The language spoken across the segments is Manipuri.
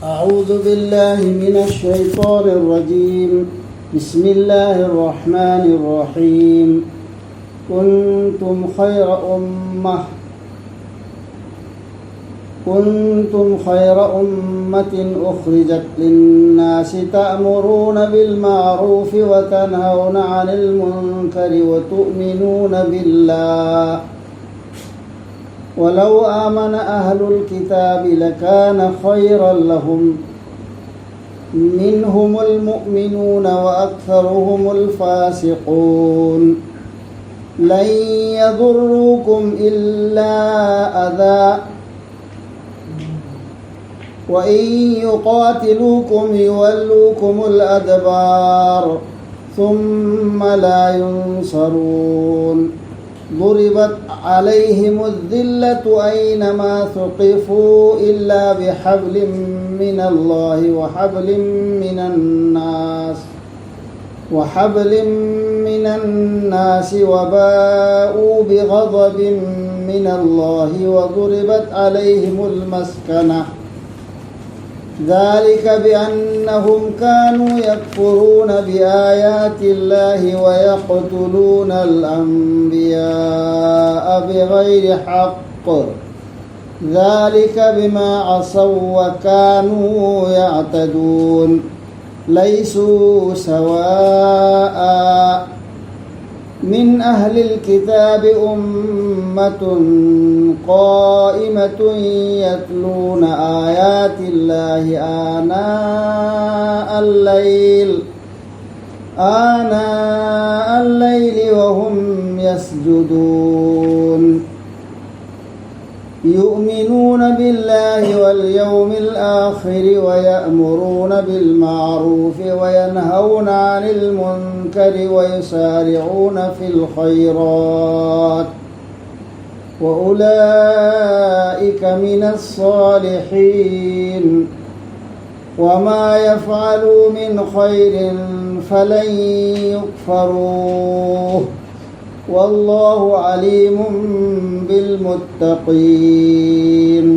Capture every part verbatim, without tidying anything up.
أعوذ بالله من الشيطان الرجيم. بسم الله الرحمن الرحيم. كنتم خير أمة كنتم خير أمة أخرجت للناس تأمرون بالمعروف وتنهون عن المنكر وتؤمنون بالله ولو آمن أهل الكتاب لكان خيرا لهم منهم المؤمنون وأكثرهم الفاسقون. لن يضروكم إلا أذى وإن يقاتلوكم يولوكم الأدبار ثم لا ينصرون. ضربت عليهم الذلة أينما ثقفوا إلا بحبل من الله وحبل من الناس وحبل من الناس وباءوا بغضب من الله وضربت عليهم المسكنة. ذلك بأنهم كانوا يكفرون بآيات الله ويقتلون الأنبياء بغير حق. ذلك بما عصوا وكانوا يعتدون. ليسوا سواء من أهل الكتاب أمة قائمة يتلون آيات الله آناء الليل آناء الليل وهم يسجدون. يؤمنون بالله واليوم الآخر ويأمرون بالمعروف وينهون عن المنكر ويسارعون في الخيرات وأولئك من الصالحين. وما يفعلوا من خير فلن يكفروه. والله عليم بالمتقين.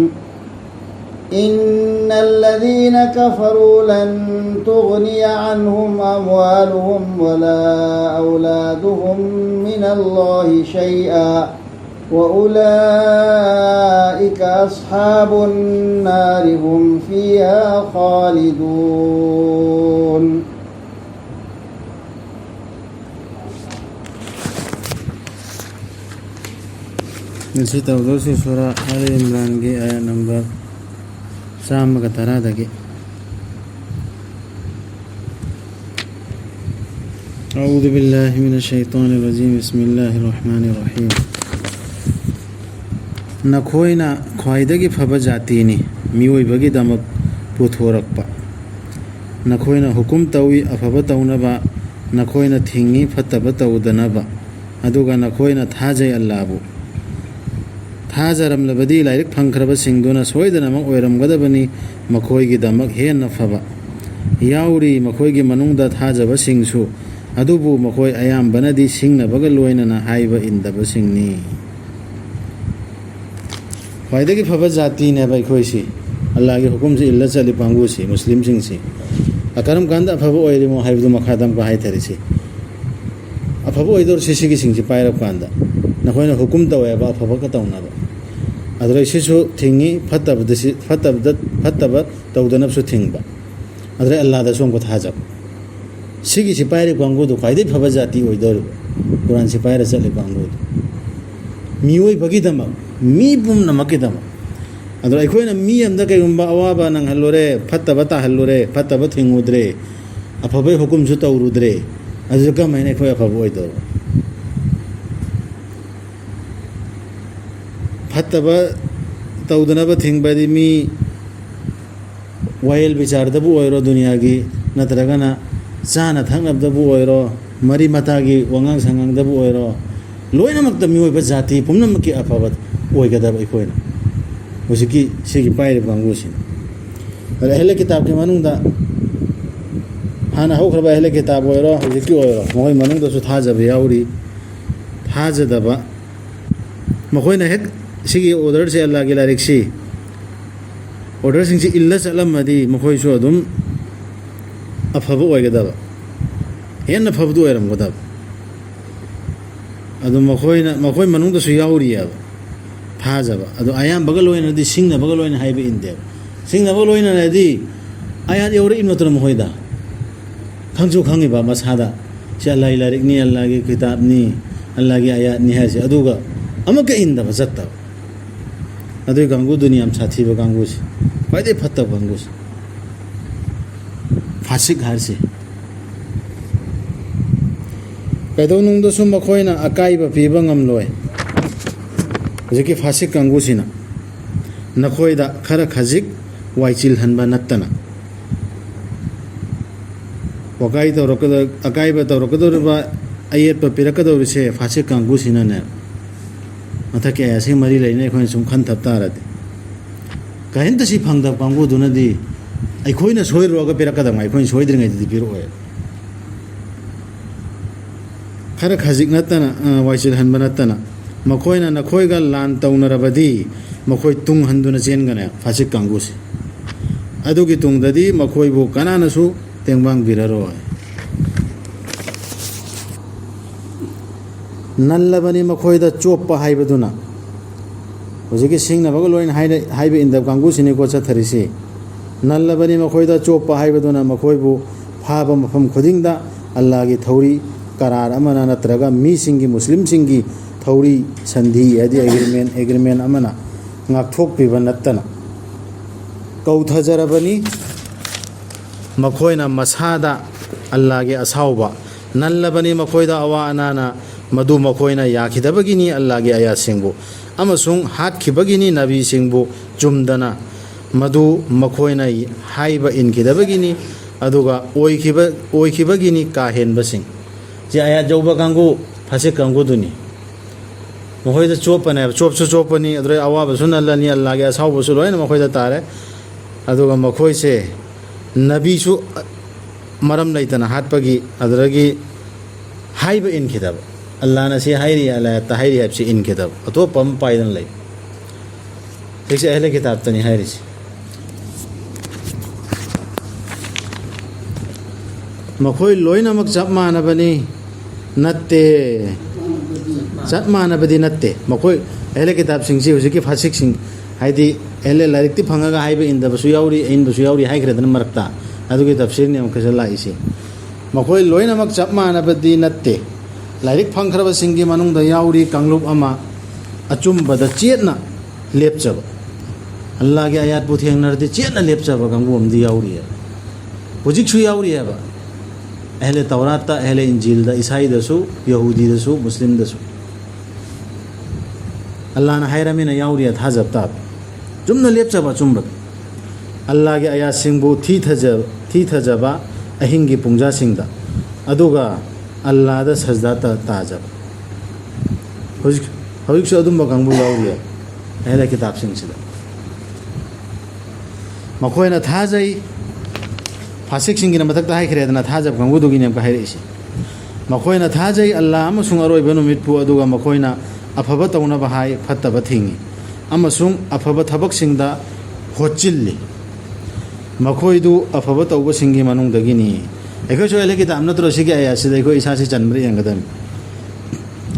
إن الذين كفروا لن تغني عنهم أموالهم ولا أولادهم من الله شيئا وأولئك أصحاب النار هم فيها خالدون. ꯉꯁꯤ ꯇꯧꯗꯧꯁꯤ ꯁꯨꯔꯥ ꯑꯥꯂ ꯏꯝꯔꯥꯟꯒꯤ ꯑꯥꯌꯠ ꯅꯝꯕꯔ ꯆꯥꯝꯃꯒ ꯇꯔꯥꯗꯒꯤ꯫ أعوذ بالله من الشيطان الرجيم. بسم الله الرحمن الرحيم. ꯅꯈꯣꯏꯅ ꯈ꯭ꯋꯥꯏꯗꯒꯤ ꯐꯕ ꯖꯥꯇꯤꯅꯤ, ꯃꯤꯑꯣꯏꯕꯒꯤꯗꯃꯛ ꯄꯨꯊꯣꯔꯛꯄ꯫ ꯅꯈꯣꯏꯅ ꯍꯨꯀꯨꯝ ꯇꯧꯏ ꯑꯐꯕ ꯇꯧꯅꯕ, ꯅꯈꯣꯏꯅ ꯊꯤꯡꯉꯤ ꯐꯠꯇꯕ ꯇꯧꯗꯅꯕ, ꯑꯗꯨꯒ ꯅꯈꯣꯏꯅ ꯊꯥꯖꯩ ꯑꯜꯂꯥꯕꯨ꯫ ꯊꯥꯖꯔꯝꯂꯕꯗꯤ ꯂꯥꯏꯔꯤꯛ ꯐꯪꯈ꯭ꯔꯕꯁꯤꯡꯗꯨꯅ ꯁꯣꯏꯗꯅꯃꯛ ꯑꯣꯏꯔꯝꯒꯗꯕꯅꯤ ꯃꯈꯣꯏꯒꯤꯗꯃꯛ ꯍꯦꯟꯅ ꯐꯕ꯫ ꯌꯥꯎꯔꯤ ꯃꯈꯣꯏꯒꯤ ꯃꯅꯨꯡꯗ ꯊꯥꯖꯕꯁꯤꯡꯁꯨ, ꯑꯗꯨꯕꯨ ꯃꯈꯣꯏ ꯑꯌꯥꯝꯕꯅꯗꯤ ꯁꯤꯡꯅꯕꯒ ꯂꯣꯏꯅꯅ ꯍꯥꯏꯕ ꯏꯟꯗꯕꯁꯤꯡꯅꯤ꯫ ꯈ꯭ꯋꯥꯏꯗꯒꯤ ꯐꯕ ꯖꯥꯇꯤꯅꯦꯕ ꯑꯩꯈꯣꯏꯁꯤ, ꯑꯜꯂꯥꯒꯤ ꯍꯨꯀꯨꯝꯁꯤ ꯏꯜꯂ ꯆꯠꯂꯤ ꯀꯥꯡꯕꯨꯁꯤ, ꯃꯨꯁꯂꯤꯝꯁꯤꯡꯁꯤ꯫ ꯑ, ꯀꯔꯝ ꯀꯥꯟꯗ ꯑꯐꯕ ꯑꯣꯏꯔꯤꯃꯣ ꯍꯥꯏꯕꯗꯨ ꯃꯈꯥꯗ ꯑꯃꯨꯛꯀ ꯍꯥꯏꯊꯔꯤꯁꯤ꯫ ꯑꯐꯕ ꯑꯣꯏꯗꯧꯔꯤꯁꯤ ꯁꯤꯒꯤꯁꯤꯡꯁꯤ ꯄꯥꯏꯔꯕ ꯀꯥꯟꯗ꯫ ꯅꯈꯣꯏꯅ ꯍꯨꯀꯨꯝ ꯇꯧꯋꯦꯕ ꯑꯐꯕꯒ ꯇꯧꯅꯕ, ꯑꯗꯨꯗ ꯁꯤꯁꯨ ꯊꯤꯡꯉꯤ, ꯐꯠꯇꯕꯗ ꯁꯤ-, ꯐꯠꯇꯕꯗ, ꯐꯠꯇꯕ ꯇꯧꯗꯅꯕꯁꯨ ꯊꯤꯡꯕ꯫ ꯑꯗꯨꯗꯩ ꯑꯜꯂꯥꯗꯁꯨ ꯑꯃꯨꯛꯀ ꯊꯥꯖꯕ꯫ ꯁꯤꯒꯤꯁꯤ ꯄꯥꯏꯔꯤꯕ ꯀꯥꯡꯕꯨꯗꯨ ꯈ꯭ꯋꯥꯏꯗꯩ ꯐꯕ ꯖꯥꯇꯤ ꯑꯣꯏꯗꯧꯔꯤꯕ, ꯀꯨꯔꯥꯟꯁꯤ ꯄꯥꯏꯔ ꯆꯠꯂꯤꯕ ꯀꯥꯡꯕꯨꯗꯨ꯫ ꯃꯤꯑꯣꯏꯕꯒꯤꯗꯃꯛ, ꯃꯤ ꯄꯨꯝꯅꯃꯛꯀꯤꯗꯃꯛ꯫ ꯑꯗꯣ ꯑꯩꯈꯣꯏꯅ ꯃꯤ ꯑꯃꯗ ꯀꯩꯒꯨꯝꯕ ꯑꯋꯥꯕ ꯅꯪꯍꯜꯂꯨꯔꯦ, ꯐꯠꯇꯕ ꯇꯥꯍꯜꯂꯨꯔꯦ, ꯐꯠꯇꯕ ꯊꯤꯡꯉꯨꯗ꯭ꯔꯦ, ꯑꯐꯕꯩ ꯍꯨꯀꯨꯝꯁꯨ ꯇꯧꯔꯨꯗ꯭ꯔꯦ, ꯑꯗꯨꯗ ꯀꯃꯥꯏꯅ ꯑꯩꯈꯣꯏ ꯑꯐꯕ ꯑꯣꯏꯗꯧꯕ? ꯐꯠꯇꯕ ꯇꯧꯗꯅꯕ ꯊꯤꯡꯕꯗꯤ ꯃꯤ ꯋꯥꯌꯦꯜ ꯕꯤꯆꯥꯔꯗꯕꯨ ꯑꯣꯏꯔꯣ, ꯗꯨꯅꯤꯌꯥꯒꯤ ꯅꯠꯇ꯭ꯔꯒꯅ ꯆꯥꯅ ꯊꯛꯅꯕꯗꯕꯨ ꯑꯣꯏꯔꯣ, ꯃꯔꯤ ꯃꯇꯥꯒꯤ ꯋꯥꯉꯥꯡ ꯁꯉꯥꯡꯗꯕꯨ ꯑꯣꯏꯔꯣ, ꯂꯣꯏꯅꯃꯛꯇ ꯃꯤꯑꯣꯏꯕ ꯖꯥꯇꯤ ꯄꯨꯝꯅꯃꯛꯀꯤ ꯑꯐꯕ ꯑꯣꯏꯒꯗꯕ ꯑꯩꯈꯣꯏꯅ꯫ ꯍꯧꯖꯤꯛꯀꯤ ꯁꯤꯒꯤ ꯄꯥꯏꯔꯤꯕ ꯀꯥꯡꯕꯨꯁꯤꯅ꯫ ꯑꯗ ꯑꯍꯂꯦ ꯀꯤꯇꯥꯕꯀꯤ ꯃꯅꯨꯡꯗ ꯍꯥꯟꯅ ꯍꯧꯈ꯭ꯔꯕ ꯑꯍꯂꯦ ꯀꯤꯇꯥꯕ ꯑꯣꯏꯔꯣ, ꯍꯧꯖꯤꯛꯀꯤ ꯑꯣꯏꯔꯣ, ꯃꯈꯣꯏ ꯃꯅꯨꯡꯗꯁꯨ ꯊꯥꯖꯕ ꯌꯥꯎꯔꯤ꯫ ꯊꯥꯖꯗꯕ, ꯃꯈꯣꯏꯅ ꯍꯦꯛ ꯁꯤꯒꯤ ꯑꯣꯔꯗꯔꯁꯦ, ꯑꯜꯂꯥꯒꯤ ꯂꯥꯏꯔꯤꯛꯁꯤ ꯑꯣꯔꯗꯔꯁꯤꯡꯁꯤ ꯏꯜꯂ ꯆꯠꯂꯝꯃꯗꯤ ꯃꯈꯣꯏꯁꯨ ꯑꯗꯨꯝ ꯑꯐꯕ ꯑꯣꯏꯒꯗꯕ, ꯍꯦꯟꯅ ꯐꯕꯗꯨ ꯑꯣꯏꯔꯝꯒꯗꯕ꯫ ꯑꯗꯨ ꯃꯈꯣꯏꯅ, ꯃꯈꯣꯏ ꯃꯅꯨꯡꯗꯁꯨ ꯌꯥꯎꯔꯤꯑꯕ ꯐꯥꯖꯕ꯫ ꯑꯗꯣ ꯑꯌꯥꯝꯕꯒ ꯂꯣꯏꯅꯗꯤ ꯁꯤꯡꯅꯕꯒ ꯂꯣꯏꯅ ꯍꯥꯏꯕ ꯏꯟꯗꯦꯕ꯫ ꯁꯤꯡꯅꯕꯒ ꯂꯣꯏꯅꯅꯗꯤ ꯑꯌꯥꯠ ꯌꯧꯔꯛꯏꯕ ꯅꯠꯇ꯭ꯔꯣ ꯃꯈꯣꯏꯗ? ꯈꯪꯁꯨ ꯈꯪꯉꯤꯕ ꯃꯁꯥꯗ, ꯁꯤ ꯑꯜꯂꯥꯍꯒꯤ ꯂꯥꯏꯔꯤꯛꯅꯤ, ꯑꯜꯂꯥꯍꯒꯤ ꯀꯤꯇꯥꯕꯅꯤ, ꯑꯜꯂꯥꯍꯒꯤ ꯑꯌꯥꯠꯅꯤ ꯍꯥꯏꯁꯦ, ꯑꯗꯨꯒ ꯑꯃꯨꯛꯀ ꯏꯟꯗꯕ, ꯆꯠꯇꯕ꯫ ꯑꯗꯨꯒꯤ ꯀꯥꯡꯕꯨꯗꯨꯅꯤ ꯌꯥꯝ ꯁꯥꯊꯤꯕ ꯀꯥꯡꯕꯨꯁꯦ, ꯈ꯭ꯋꯥꯏꯗꯒꯤ ꯐꯠꯇꯕ ꯀꯥꯡꯕꯨꯁꯦ, ꯐꯥꯁꯤꯛ ꯍꯥꯏꯔꯤꯁꯦ꯫ ꯀꯩꯗꯧꯅꯨꯡꯗꯁꯨ ꯃꯈꯣꯏꯅ ꯑꯀꯥꯏꯕ ꯄꯤꯕ ꯉꯝꯂꯣꯏ꯫ ꯍꯧꯖꯤꯛꯀꯤ ꯐꯥꯁꯤꯛ ꯀꯥꯡꯕꯨꯁꯤꯅ ꯅꯈꯣꯏꯗ ꯈꯔ ꯈꯖꯤꯛ ꯋꯥꯏꯆꯤꯜꯍꯟꯕ ꯅꯠꯇꯅ꯫ ꯋꯥꯀꯥꯏ ꯇꯧꯔꯛꯀꯗ-, ꯑꯀꯥꯏꯕ ꯇꯧꯔꯛꯀꯗꯧꯔꯤꯕ, ꯑꯌꯦꯠꯄ ꯄꯤꯔꯛꯀꯗꯧꯔꯤꯁꯦ ꯐꯥꯁꯤꯛ ꯀꯥꯡꯕꯨꯁꯤꯅꯅꯦ꯫ ꯃꯊꯛꯀꯤ ꯑꯌꯥꯁꯤꯒ ꯃꯔꯤ ꯂꯩꯅ ꯑꯩꯈꯣꯏꯅ ꯁꯨꯝ ꯈꯟꯊꯕ ꯇꯥꯔꯗꯤ, ꯀꯔꯤꯝꯇ ꯁꯤ ꯐꯪꯗꯕ ꯀꯥꯡꯕꯨꯗꯨꯅꯗꯤ ꯑꯩꯈꯣꯏꯅ ꯁꯣꯏꯔꯨꯔꯒ ꯄꯤꯔꯛꯀꯗꯕꯅꯤ, ꯑꯩꯈꯣꯏꯅ ꯁꯣꯏꯗ꯭ꯔꯤꯉꯩꯗꯗꯤ ꯄꯤꯔꯛꯑꯣꯏ꯫ ꯈꯔ ꯈꯖꯤꯛ ꯅꯠꯇꯅ, ꯑ, ꯋꯥꯏꯆꯤꯜꯍꯟꯕ ꯅꯠꯇꯅ, ꯃꯈꯣꯏꯅ ꯅꯈꯣꯏꯒ ꯂꯥꯟ ꯇꯧꯅꯔꯕꯗꯤ ꯃꯈꯣꯏ ꯇꯨꯡ ꯍꯟꯗꯨꯅ ꯆꯦꯟꯒꯅꯤ, ꯐꯥꯁꯤꯛ ꯀꯥꯡꯕꯨꯁꯤ꯫ ꯑꯗꯨꯒꯤ ꯇꯨꯡꯗꯗꯤ ꯃꯈꯣꯏꯕꯨ ꯀꯅꯥꯅꯁꯨ ꯇꯦꯡꯕꯥꯡꯕꯤꯔꯔꯣꯏ꯫ ꯅꯜꯂꯕꯅꯤ ꯃꯈꯣꯏꯗ ꯆꯣꯞꯄ ꯍꯥꯏꯕꯗꯨꯅ꯫ ꯍꯧꯖꯤꯛꯀꯤ ꯁꯤꯡꯅꯕꯒ ꯂꯣꯏꯅ ꯍꯥꯏꯅ-, ꯍꯥꯏꯕ ꯏꯟꯗꯕ ꯀꯥꯡꯕꯨꯁꯤꯅꯤꯀꯣ ꯆꯠꯊꯔꯤꯁꯤ꯫ ꯅꯜꯂꯕꯅꯤ ꯃꯈꯣꯏꯗ ꯆꯣꯞꯄ ꯍꯥꯏꯕꯗꯨꯅ ꯃꯈꯣꯏꯕꯨ ꯐꯥꯕ ꯃꯐꯝ ꯈꯨꯗꯤꯡꯗ ꯑꯜꯂꯥꯒꯤ ꯊꯧꯔꯤ ꯀꯔꯥꯔ ꯑꯃꯅ ꯅꯠꯇ꯭ꯔꯒ ꯃꯤꯁꯤꯡꯒꯤ, ꯃꯨꯁꯂꯤꯝꯁꯤꯡꯒꯤ ꯊꯧꯔꯤ ꯁꯟꯙꯤ ꯍꯥꯏꯗꯤ ꯑꯦꯒ꯭ꯔꯤꯃꯦꯟ, ꯑꯦꯒ꯭ꯔꯤꯃꯦꯟ ꯑꯃꯅ ꯉꯥꯛꯊꯣꯛꯄꯤꯕ ꯅꯠꯇꯅ ꯀꯧꯊꯖꯔꯕꯅꯤ꯫ ꯃꯈꯣꯏꯅ ꯃꯁꯥꯗ ꯑꯜꯂꯥꯒꯤ ꯑꯁꯥꯎꯕ ꯅꯜꯂꯕꯅꯤ, ꯃꯈꯣꯏꯗ ꯑꯋꯥ ꯑꯅꯥꯅ ꯃꯗꯨ ꯃꯈꯣꯏꯅ ꯌꯥꯈꯤꯗꯕꯒꯤꯅꯤ ꯑꯜꯂꯥꯒꯤ ꯑꯌꯥꯁꯤꯡꯕꯨ, ꯑꯃꯁꯨꯡ ꯍꯥꯠꯈꯤꯕꯒꯤꯅꯤ ꯅꯕꯤꯁꯤꯡꯕꯨ ꯆꯨꯝꯗꯅ, ꯃꯗꯨ ꯃꯈꯣꯏꯅ ꯍꯥꯏꯕ ꯏꯟꯈꯤꯗꯕꯒꯤꯅꯤ, ꯑꯗꯨꯒ ꯑꯣꯏꯈꯤꯕ, ꯑꯣꯏꯈꯤꯕꯒꯤꯅꯤ ꯀꯥ ꯍꯦꯟꯕꯁꯤꯡ꯫ ꯁꯤ ꯑꯌꯥꯠ ꯌꯧꯕ ꯀꯥꯡꯕꯨ, ꯐꯥꯁꯤꯛ ꯀꯥꯡꯕꯨꯗꯨꯅꯤ꯫ ꯃꯈꯣꯏꯗ ꯆꯣꯞꯄꯅꯦꯕ, ꯆꯣꯞꯁꯨ ꯆꯣꯞꯄꯅꯤ, ꯑꯗꯨꯗꯩ ꯑꯋꯥꯕꯁꯨ ꯅꯜꯂꯅꯤ, ꯑꯜꯂꯥꯒꯤ ꯑꯁꯥꯎꯕꯁꯨ ꯂꯣꯏꯅ ꯃꯈꯣꯏꯗ ꯇꯥꯔꯦ꯫ ꯑꯗꯨꯒ ꯃꯈꯣꯏꯁꯦ ꯅꯕꯤꯁꯨ ꯃꯔꯝ ꯂꯩꯇꯅ ꯍꯥꯠꯄꯒꯤ, ꯑꯗꯨꯗꯒꯤ ꯍꯥꯏꯕ ꯏꯟꯈꯤꯗꯕ, ꯑꯜꯂꯥꯅ ꯁꯤ ꯍꯥꯏꯔꯤ, ꯑꯜꯂꯥ ꯍꯥꯏꯔꯤ ꯍꯥꯏꯕꯁꯤ ꯏꯟꯈꯤꯗꯕ, ꯑꯇꯣꯞꯄ ꯑꯃ ꯄꯥꯏꯗꯅ ꯂꯩ꯫ ꯍꯧꯖꯤꯛꯁꯦ ꯑꯍꯂ ꯀꯤꯇꯥꯕꯇꯅꯤ ꯍꯥꯏꯔꯤꯁꯤ꯫ ꯃꯈꯣꯏ ꯂꯣꯏꯅꯃꯛ ꯆꯞ ꯃꯥꯟꯅꯕꯅꯤ? ꯅꯠꯇꯦ꯫ ꯆꯞ ꯃꯥꯟꯅꯕꯗꯤ ꯅꯠꯇꯦ꯫ ꯃꯈꯣꯏ ꯑꯍꯂꯦ ꯀꯤꯇꯥꯕꯁꯤꯡꯁꯤ ꯍꯧꯖꯤꯛꯀꯤ ꯐꯥꯁꯤꯛꯁꯤꯡ, ꯍꯥꯏꯗꯤ ꯑꯍꯂꯦ ꯂꯥꯏꯔꯤꯛꯇꯤ ꯐꯪꯉꯒ ꯍꯥꯏꯕ ꯏꯟꯗꯕꯁꯨ ꯌꯥꯎꯔꯤ, ꯏꯟꯕꯁꯨ ꯌꯥꯎꯔꯤ ꯍꯥꯏꯈ꯭ꯔꯦꯗꯅ ꯃꯔꯛꯇ꯫ ꯑꯗꯨꯒꯤ ꯇꯐꯁꯤꯔꯅꯤ ꯑꯃꯨꯛꯀꯁꯨ ꯂꯥꯛꯏꯁꯤ꯫ ꯃꯈꯣꯏ ꯂꯣꯏꯅꯃꯛ ꯆꯞ ꯃꯥꯟꯅꯕꯗꯤ ꯅꯠꯇꯦ꯫ ꯂꯥꯏꯔꯤꯛ ꯐꯪꯈ꯭ꯔꯕꯁꯤꯡꯒꯤ ꯃꯅꯨꯡꯗ ꯌꯥꯎꯔꯤ ꯀꯥꯡꯂꯨꯞ ꯑꯃ, ꯑꯆꯨꯝꯕꯗ ꯆꯦꯠꯅ ꯂꯦꯞꯆꯕ꯫ ꯑꯜꯂꯥꯒꯤ ꯑꯌꯥꯠꯄꯨ ꯊꯦꯡꯅꯔꯗꯤ ꯆꯦꯠꯅ ꯂꯦꯞꯆꯕ ꯀꯥꯡꯕꯨ ꯑꯃꯗꯤ ꯌꯥꯎꯔꯤꯑꯕ꯫ ꯍꯧꯖꯤꯛꯁꯨ ꯌꯥꯎꯔꯤꯑꯕ꯫ ꯑꯍꯂꯦ ꯇꯧꯔꯥꯠꯇ, ꯑꯍꯂꯦ ꯏꯟꯖꯤꯜꯗ, ꯏꯁꯥꯏꯗꯁꯨ, ꯌꯍꯨꯗꯤꯗꯁꯨ, ꯃꯨꯁꯂꯤꯝꯗꯁꯨ꯫ ꯑꯜꯂꯥꯅ ꯍꯥꯏꯔꯃꯤꯅ ꯌꯥꯎꯔꯤ, ꯊꯥꯖꯕ ꯇꯥꯕ꯫ ꯆꯨꯝꯅ ꯂꯦꯞꯆꯕ ꯑꯆꯨꯝꯕꯗ꯫ ꯑꯜꯂꯥꯒꯤ ꯑꯌꯥꯁꯤꯡꯕꯨ ꯊꯤ ꯊꯖ-, ꯊꯤ ꯊꯖꯕ ꯑꯍꯤꯡꯒꯤ ꯄꯨꯡꯖꯥꯁꯤꯡꯗ, ꯑꯗꯨꯒ ꯑꯜꯂꯥꯗ ꯁꯖꯗꯥ ꯇ-, ꯇꯥꯖꯕ꯫ ꯍꯧꯖꯤꯛ, ꯍꯧꯖꯤꯛꯁꯨ ꯑꯗꯨꯝꯕ ꯀꯥꯡꯕꯨ ꯌꯥꯎꯔꯤ ꯑꯍꯂꯦ ꯀꯤꯇꯥꯕꯁꯤꯡꯁꯤꯗ꯫ ꯃꯈꯣꯏꯅ ꯊꯥꯖꯩ, ꯐꯥꯁꯤꯛꯁꯤꯡꯒꯤꯅ ꯃꯊꯛꯇ ꯍꯥꯏꯈ꯭ꯔꯦꯗꯅ, ꯊꯥꯖꯕ ꯀꯥꯡꯕꯨꯗꯨꯒꯤꯅꯦ ꯑꯃꯨꯛꯀ ꯍꯥꯏꯔꯛꯏꯁꯦ꯫ ꯃꯈꯣꯏꯅ ꯊꯥꯖꯩ ꯑꯜꯂꯥ ꯑꯃꯁꯨꯡ ꯑꯔꯣꯏꯕ ꯅꯨꯃꯤꯠꯄꯨ, ꯑꯗꯨꯒ ꯃꯈꯣꯏꯅ ꯑꯐꯕ ꯇꯧꯅꯕ ꯍꯥꯏ, ꯐꯠꯇꯕ ꯊꯤꯡꯏ, ꯑꯃꯁꯨꯡ ꯑꯐꯕ ꯊꯕꯛꯁꯤꯡꯗ ꯍꯣꯠꯆꯤꯜꯂꯤ꯫ ꯃꯈꯣꯏꯗꯨ ꯑꯐꯕ ꯇꯧꯕꯁꯤꯡꯒꯤ ꯃꯅꯨꯡꯗꯒꯤꯅꯤ꯫ ꯑꯩꯈꯣꯏꯁꯨ ꯑꯍꯂꯦ ꯀꯤꯇꯥꯕ ꯅꯠꯇ꯭ꯔꯣ? ꯁꯤꯒꯤ ꯑꯌꯥꯠꯁꯤꯗ ꯑꯩꯈꯣꯏ ꯏꯁꯥꯁꯤ ꯆꯟꯕ꯭ꯔꯥ ꯌꯦꯡꯒꯗꯕꯅꯤ꯫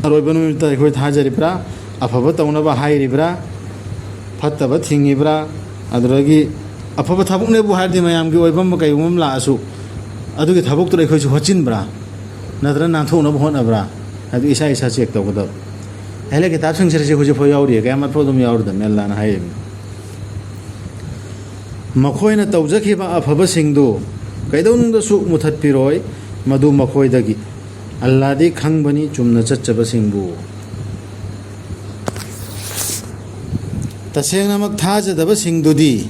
ꯑꯔꯣꯏꯕ ꯅꯨꯃꯤꯠꯇ ꯑꯩꯈꯣꯏ ꯊꯥꯖꯔꯤꯕ꯭ꯔꯥ? ꯑꯐꯕ ꯇꯧꯅꯕ ꯍꯥꯏꯔꯤꯕ꯭ꯔꯥ? ꯐꯠꯇꯕ ꯊꯤꯡꯉꯤꯕ꯭ꯔꯥ? ꯑꯗꯨꯗꯒꯤ ꯑꯐꯕ ꯊꯕꯛꯅꯦꯕꯨ ꯍꯥꯏꯔꯗꯤ ꯃꯌꯥꯝꯒꯤ ꯑꯣꯏꯕ ꯑꯃ ꯀꯩꯒꯨꯝꯕ ꯑꯃ ꯂꯥꯛꯑꯁꯨ ꯑꯗꯨꯒꯤ ꯊꯕꯛꯇꯨꯗ ꯑꯩꯈꯣꯏꯁꯨ ꯍꯣꯠꯆꯤꯟꯕ꯭ꯔꯥ? ꯅꯠꯇ꯭ꯔꯒ ꯅꯥꯟꯊꯣꯛꯅꯕ ꯍꯣꯠꯅꯕ꯭ꯔꯥ? ꯍꯥꯏꯗꯨ ꯏꯁꯥ ꯏꯁꯥ ꯆꯦꯛ ꯇꯧꯒꯗꯕ꯫ ꯑꯍꯂꯦ ꯀꯤꯇꯥꯕꯁꯤꯡꯁꯤꯗꯁꯨ ꯍꯧꯖꯤꯛꯐꯥꯎ ꯌꯥꯎꯔꯤꯌꯦ, ꯀꯌꯥꯃꯠ ꯐꯥꯎ ꯑꯗꯨꯝ ꯌꯥꯎꯔꯗꯕꯅꯤ, ꯑꯜꯂꯥꯅ ꯍꯥꯏꯔꯤꯕꯅꯤ꯫ ꯃꯈꯣꯏꯅ ꯇꯧꯖꯈꯤꯕ ꯑꯐꯕꯁꯤꯡꯗꯨ ꯀꯩꯗꯧꯅꯨꯡꯗꯁꯨ ꯃꯨꯊꯠꯄꯤꯔꯣꯏ, ꯃꯗꯨ ꯃꯈꯣꯏꯗꯒꯤ꯫ ꯑꯜꯂꯥꯗꯤ ꯈꯪꯕꯅꯤ ꯆꯨꯝꯅ ꯆꯠꯆꯕꯁꯤꯡꯕꯨ꯫ ꯇꯁꯦꯡꯅꯃꯛ ꯊꯥꯖꯗꯕꯁꯤꯡꯗꯨꯗꯤ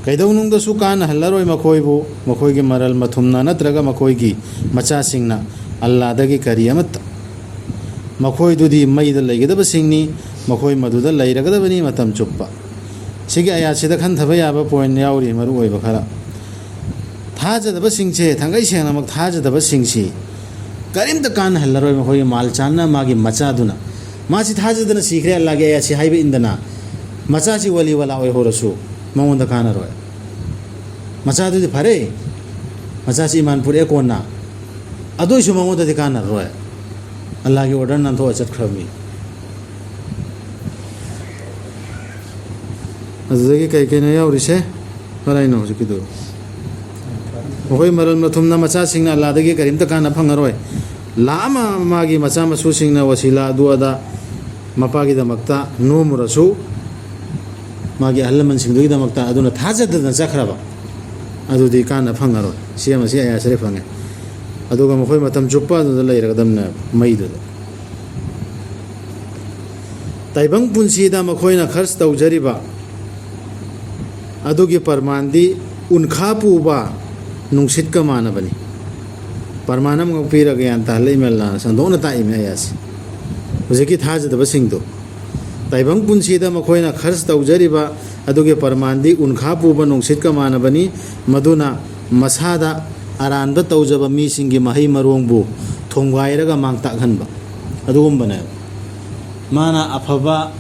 ꯀꯩꯗꯧꯅꯨꯡꯗꯁꯨ ꯀꯥꯟꯅꯍꯜꯂꯔꯣꯏ ꯃꯈꯣꯏꯕꯨ, ꯃꯈꯣꯏꯒꯤ ꯃꯔꯜ ꯃꯊꯨꯝꯅ ꯅꯠꯇ꯭ꯔꯒ ꯃꯈꯣꯏꯒꯤ ꯃꯆꯥꯁꯤꯡꯅ ꯑꯜꯂꯥꯗꯒꯤ ꯀꯔꯤ ꯑꯃꯠꯇ꯫ ꯃꯈꯣꯏꯗꯨꯗꯤ ꯃꯩꯗ ꯂꯩꯒꯗꯕꯁꯤꯡꯅꯤ, ꯃꯈꯣꯏ ꯃꯗꯨꯗ ꯂꯩꯔꯒꯗꯕꯅꯤ ꯃꯇꯝ ꯆꯨꯞꯄ꯫ ꯁꯤꯒꯤ ꯑꯌꯥꯠꯁꯤꯗ ꯈꯟꯊꯕ ꯌꯥꯕ ꯄꯣꯏꯟ ꯌꯥꯎꯔꯤ, ꯃꯔꯨ ꯑꯣꯏꯕ ꯈꯔ꯫ ꯊꯥꯖꯗꯕꯁꯤꯡꯁꯦ, ꯊꯥꯡꯒꯩ ꯁꯦꯡꯅꯃꯛ ꯊꯥꯖꯗꯕꯁꯤꯡꯁꯤ ꯀꯔꯤꯝꯇ ꯀꯥꯟꯅꯍꯜꯂꯔꯣꯏ꯫ ꯃꯈꯣꯏꯒꯤ ꯃꯥꯜꯆꯥꯟꯅ ꯃꯥꯒꯤ ꯃꯆꯥꯗꯨꯅ, ꯃꯥꯁꯤ ꯊꯥꯖꯗꯅ ꯁꯤꯈ꯭ꯔꯦ, ꯑꯜꯂꯥꯒꯤ ꯑꯌꯥꯠꯁꯤ ꯍꯥꯏꯕ ꯏꯟꯗꯅ, ꯃꯆꯥꯁꯤ ꯋꯥꯂꯤ ꯋꯥꯂꯥ ꯑꯣꯏꯍꯧꯔꯁꯨ ꯃꯉꯣꯟꯗ ꯀꯥꯟꯅꯔꯣꯏ꯫ ꯃꯆꯥꯗꯨꯗꯤ ꯐꯔꯦ, ꯃꯆꯥꯁꯤ ꯏꯃꯥꯟ ꯄꯨꯔꯛꯑꯦ ꯀꯣꯟꯅ, ꯑꯗꯨ ꯑꯣꯏꯁꯨ ꯃꯉꯣꯟꯗꯗꯤ ꯀꯥꯟꯅꯔꯣꯏ꯫ ꯑꯜꯂꯥꯒꯤ ꯑꯣꯔꯗꯔ ꯅꯥꯟꯊꯣꯛꯑ ꯆꯠꯈ꯭ꯔꯕꯅꯤ꯫ ꯑꯗꯨꯗꯒꯤ ꯀꯩ ꯀꯩꯅꯣ ꯌꯥꯎꯔꯤꯁꯦ? ꯀꯔꯥꯏꯅꯣ ꯍꯧꯖꯤꯛꯀꯤꯗꯨ? ꯃꯈꯣꯏ ꯃꯔꯜ ꯃꯊꯨꯝꯅ ꯃꯆꯥꯁꯤꯡꯅ ꯑꯜꯂꯥꯗꯒꯤ ꯀꯔꯤꯝꯇ ꯀꯥꯟꯅ ꯐꯪꯉꯔꯣꯏ꯫ ꯂꯥꯛ ꯑꯃ ꯃꯥꯒꯤ ꯃꯆꯥ ꯃꯁꯨꯁꯤꯡꯅ ꯋꯁꯤꯂꯥ ꯑꯗꯨ ꯑꯗꯥ ꯃꯄꯥꯒꯤꯗꯃꯛꯇ ꯅꯣꯝꯃꯨꯔꯁꯨ, ꯃꯥꯒꯤ ꯑꯍꯜ ꯂꯃꯟꯁꯤꯡꯗꯨꯒꯤꯗꯃꯛꯇ, ꯑꯗꯨꯅ ꯊꯥꯖꯗꯅ ꯆꯠꯈ꯭ꯔꯕ, ꯑꯗꯨꯗꯤ ꯀꯥꯟꯅ ꯐꯪꯉꯔꯣꯏ꯫ ꯁꯤ ꯑꯃ ꯁꯤ ꯑꯌꯥ ꯁꯔꯦ ꯐꯪꯉꯦ꯫ ꯑꯗꯨꯒ ꯃꯈꯣꯏ ꯃꯇꯝ ꯆꯨꯞꯄ ꯑꯗꯨꯗ ꯂꯩꯔꯒꯗꯕꯅꯦ ꯃꯩꯗꯨꯗ꯫ ꯇꯥꯏꯕꯪ ꯄꯨꯟꯁꯤꯗ ꯃꯈꯣꯏꯅ ꯈꯔꯆ ꯇꯧꯖꯔꯤꯕ ꯑꯗꯨꯒꯤ ꯄꯔꯃꯥꯟꯗꯤ ꯎꯟꯈꯥ ꯄꯨꯕ ꯅꯨꯡꯁꯤꯠꯀ ꯃꯥꯟꯅꯕꯅꯤ꯫ ꯄꯔꯃꯥꯟ ꯑꯃꯈꯛ ꯄꯤꯔꯒ ꯒ꯭ꯌꯥꯟ ꯇꯥꯍꯜꯂꯛꯏꯃꯦ ꯑꯜꯂꯥꯅ, ꯁꯟꯗꯣꯛꯅ ꯇꯥꯛꯏꯃꯦ ꯑꯌꯥꯁꯤ꯫ ꯍꯧꯖꯤꯛꯀꯤ ꯊꯥꯖꯗꯕꯁꯤꯡꯗꯣ, ꯇꯥꯏꯕꯪ ꯄꯨꯟꯁꯤꯗ ꯃꯈꯣꯏꯅ ꯈꯔꯆ ꯇꯧꯖꯔꯤꯕ ꯑꯗꯨꯒꯤ ꯄꯔꯃꯥꯟꯗꯤ ꯎꯟꯈꯥ ꯄꯨꯕ ꯅꯨꯡꯁꯤꯠꯀ ꯃꯥꯟꯅꯕꯅꯤ, ꯃꯗꯨꯅ ꯃꯁꯥꯗ ꯑꯔꯥꯟꯕ ꯇꯧꯖꯕ ꯃꯤꯁꯤꯡꯒꯤ ꯃꯍꯩ ꯃꯔꯣꯡꯕꯨ ꯊꯣꯡꯒꯥꯏꯔꯒ ꯃꯥꯡ ꯇꯥꯛꯍꯟꯕ꯫ ꯑꯗꯨꯒꯨꯝꯕꯅꯦꯕ꯫ ꯃꯥꯅ ꯑꯐꯕ,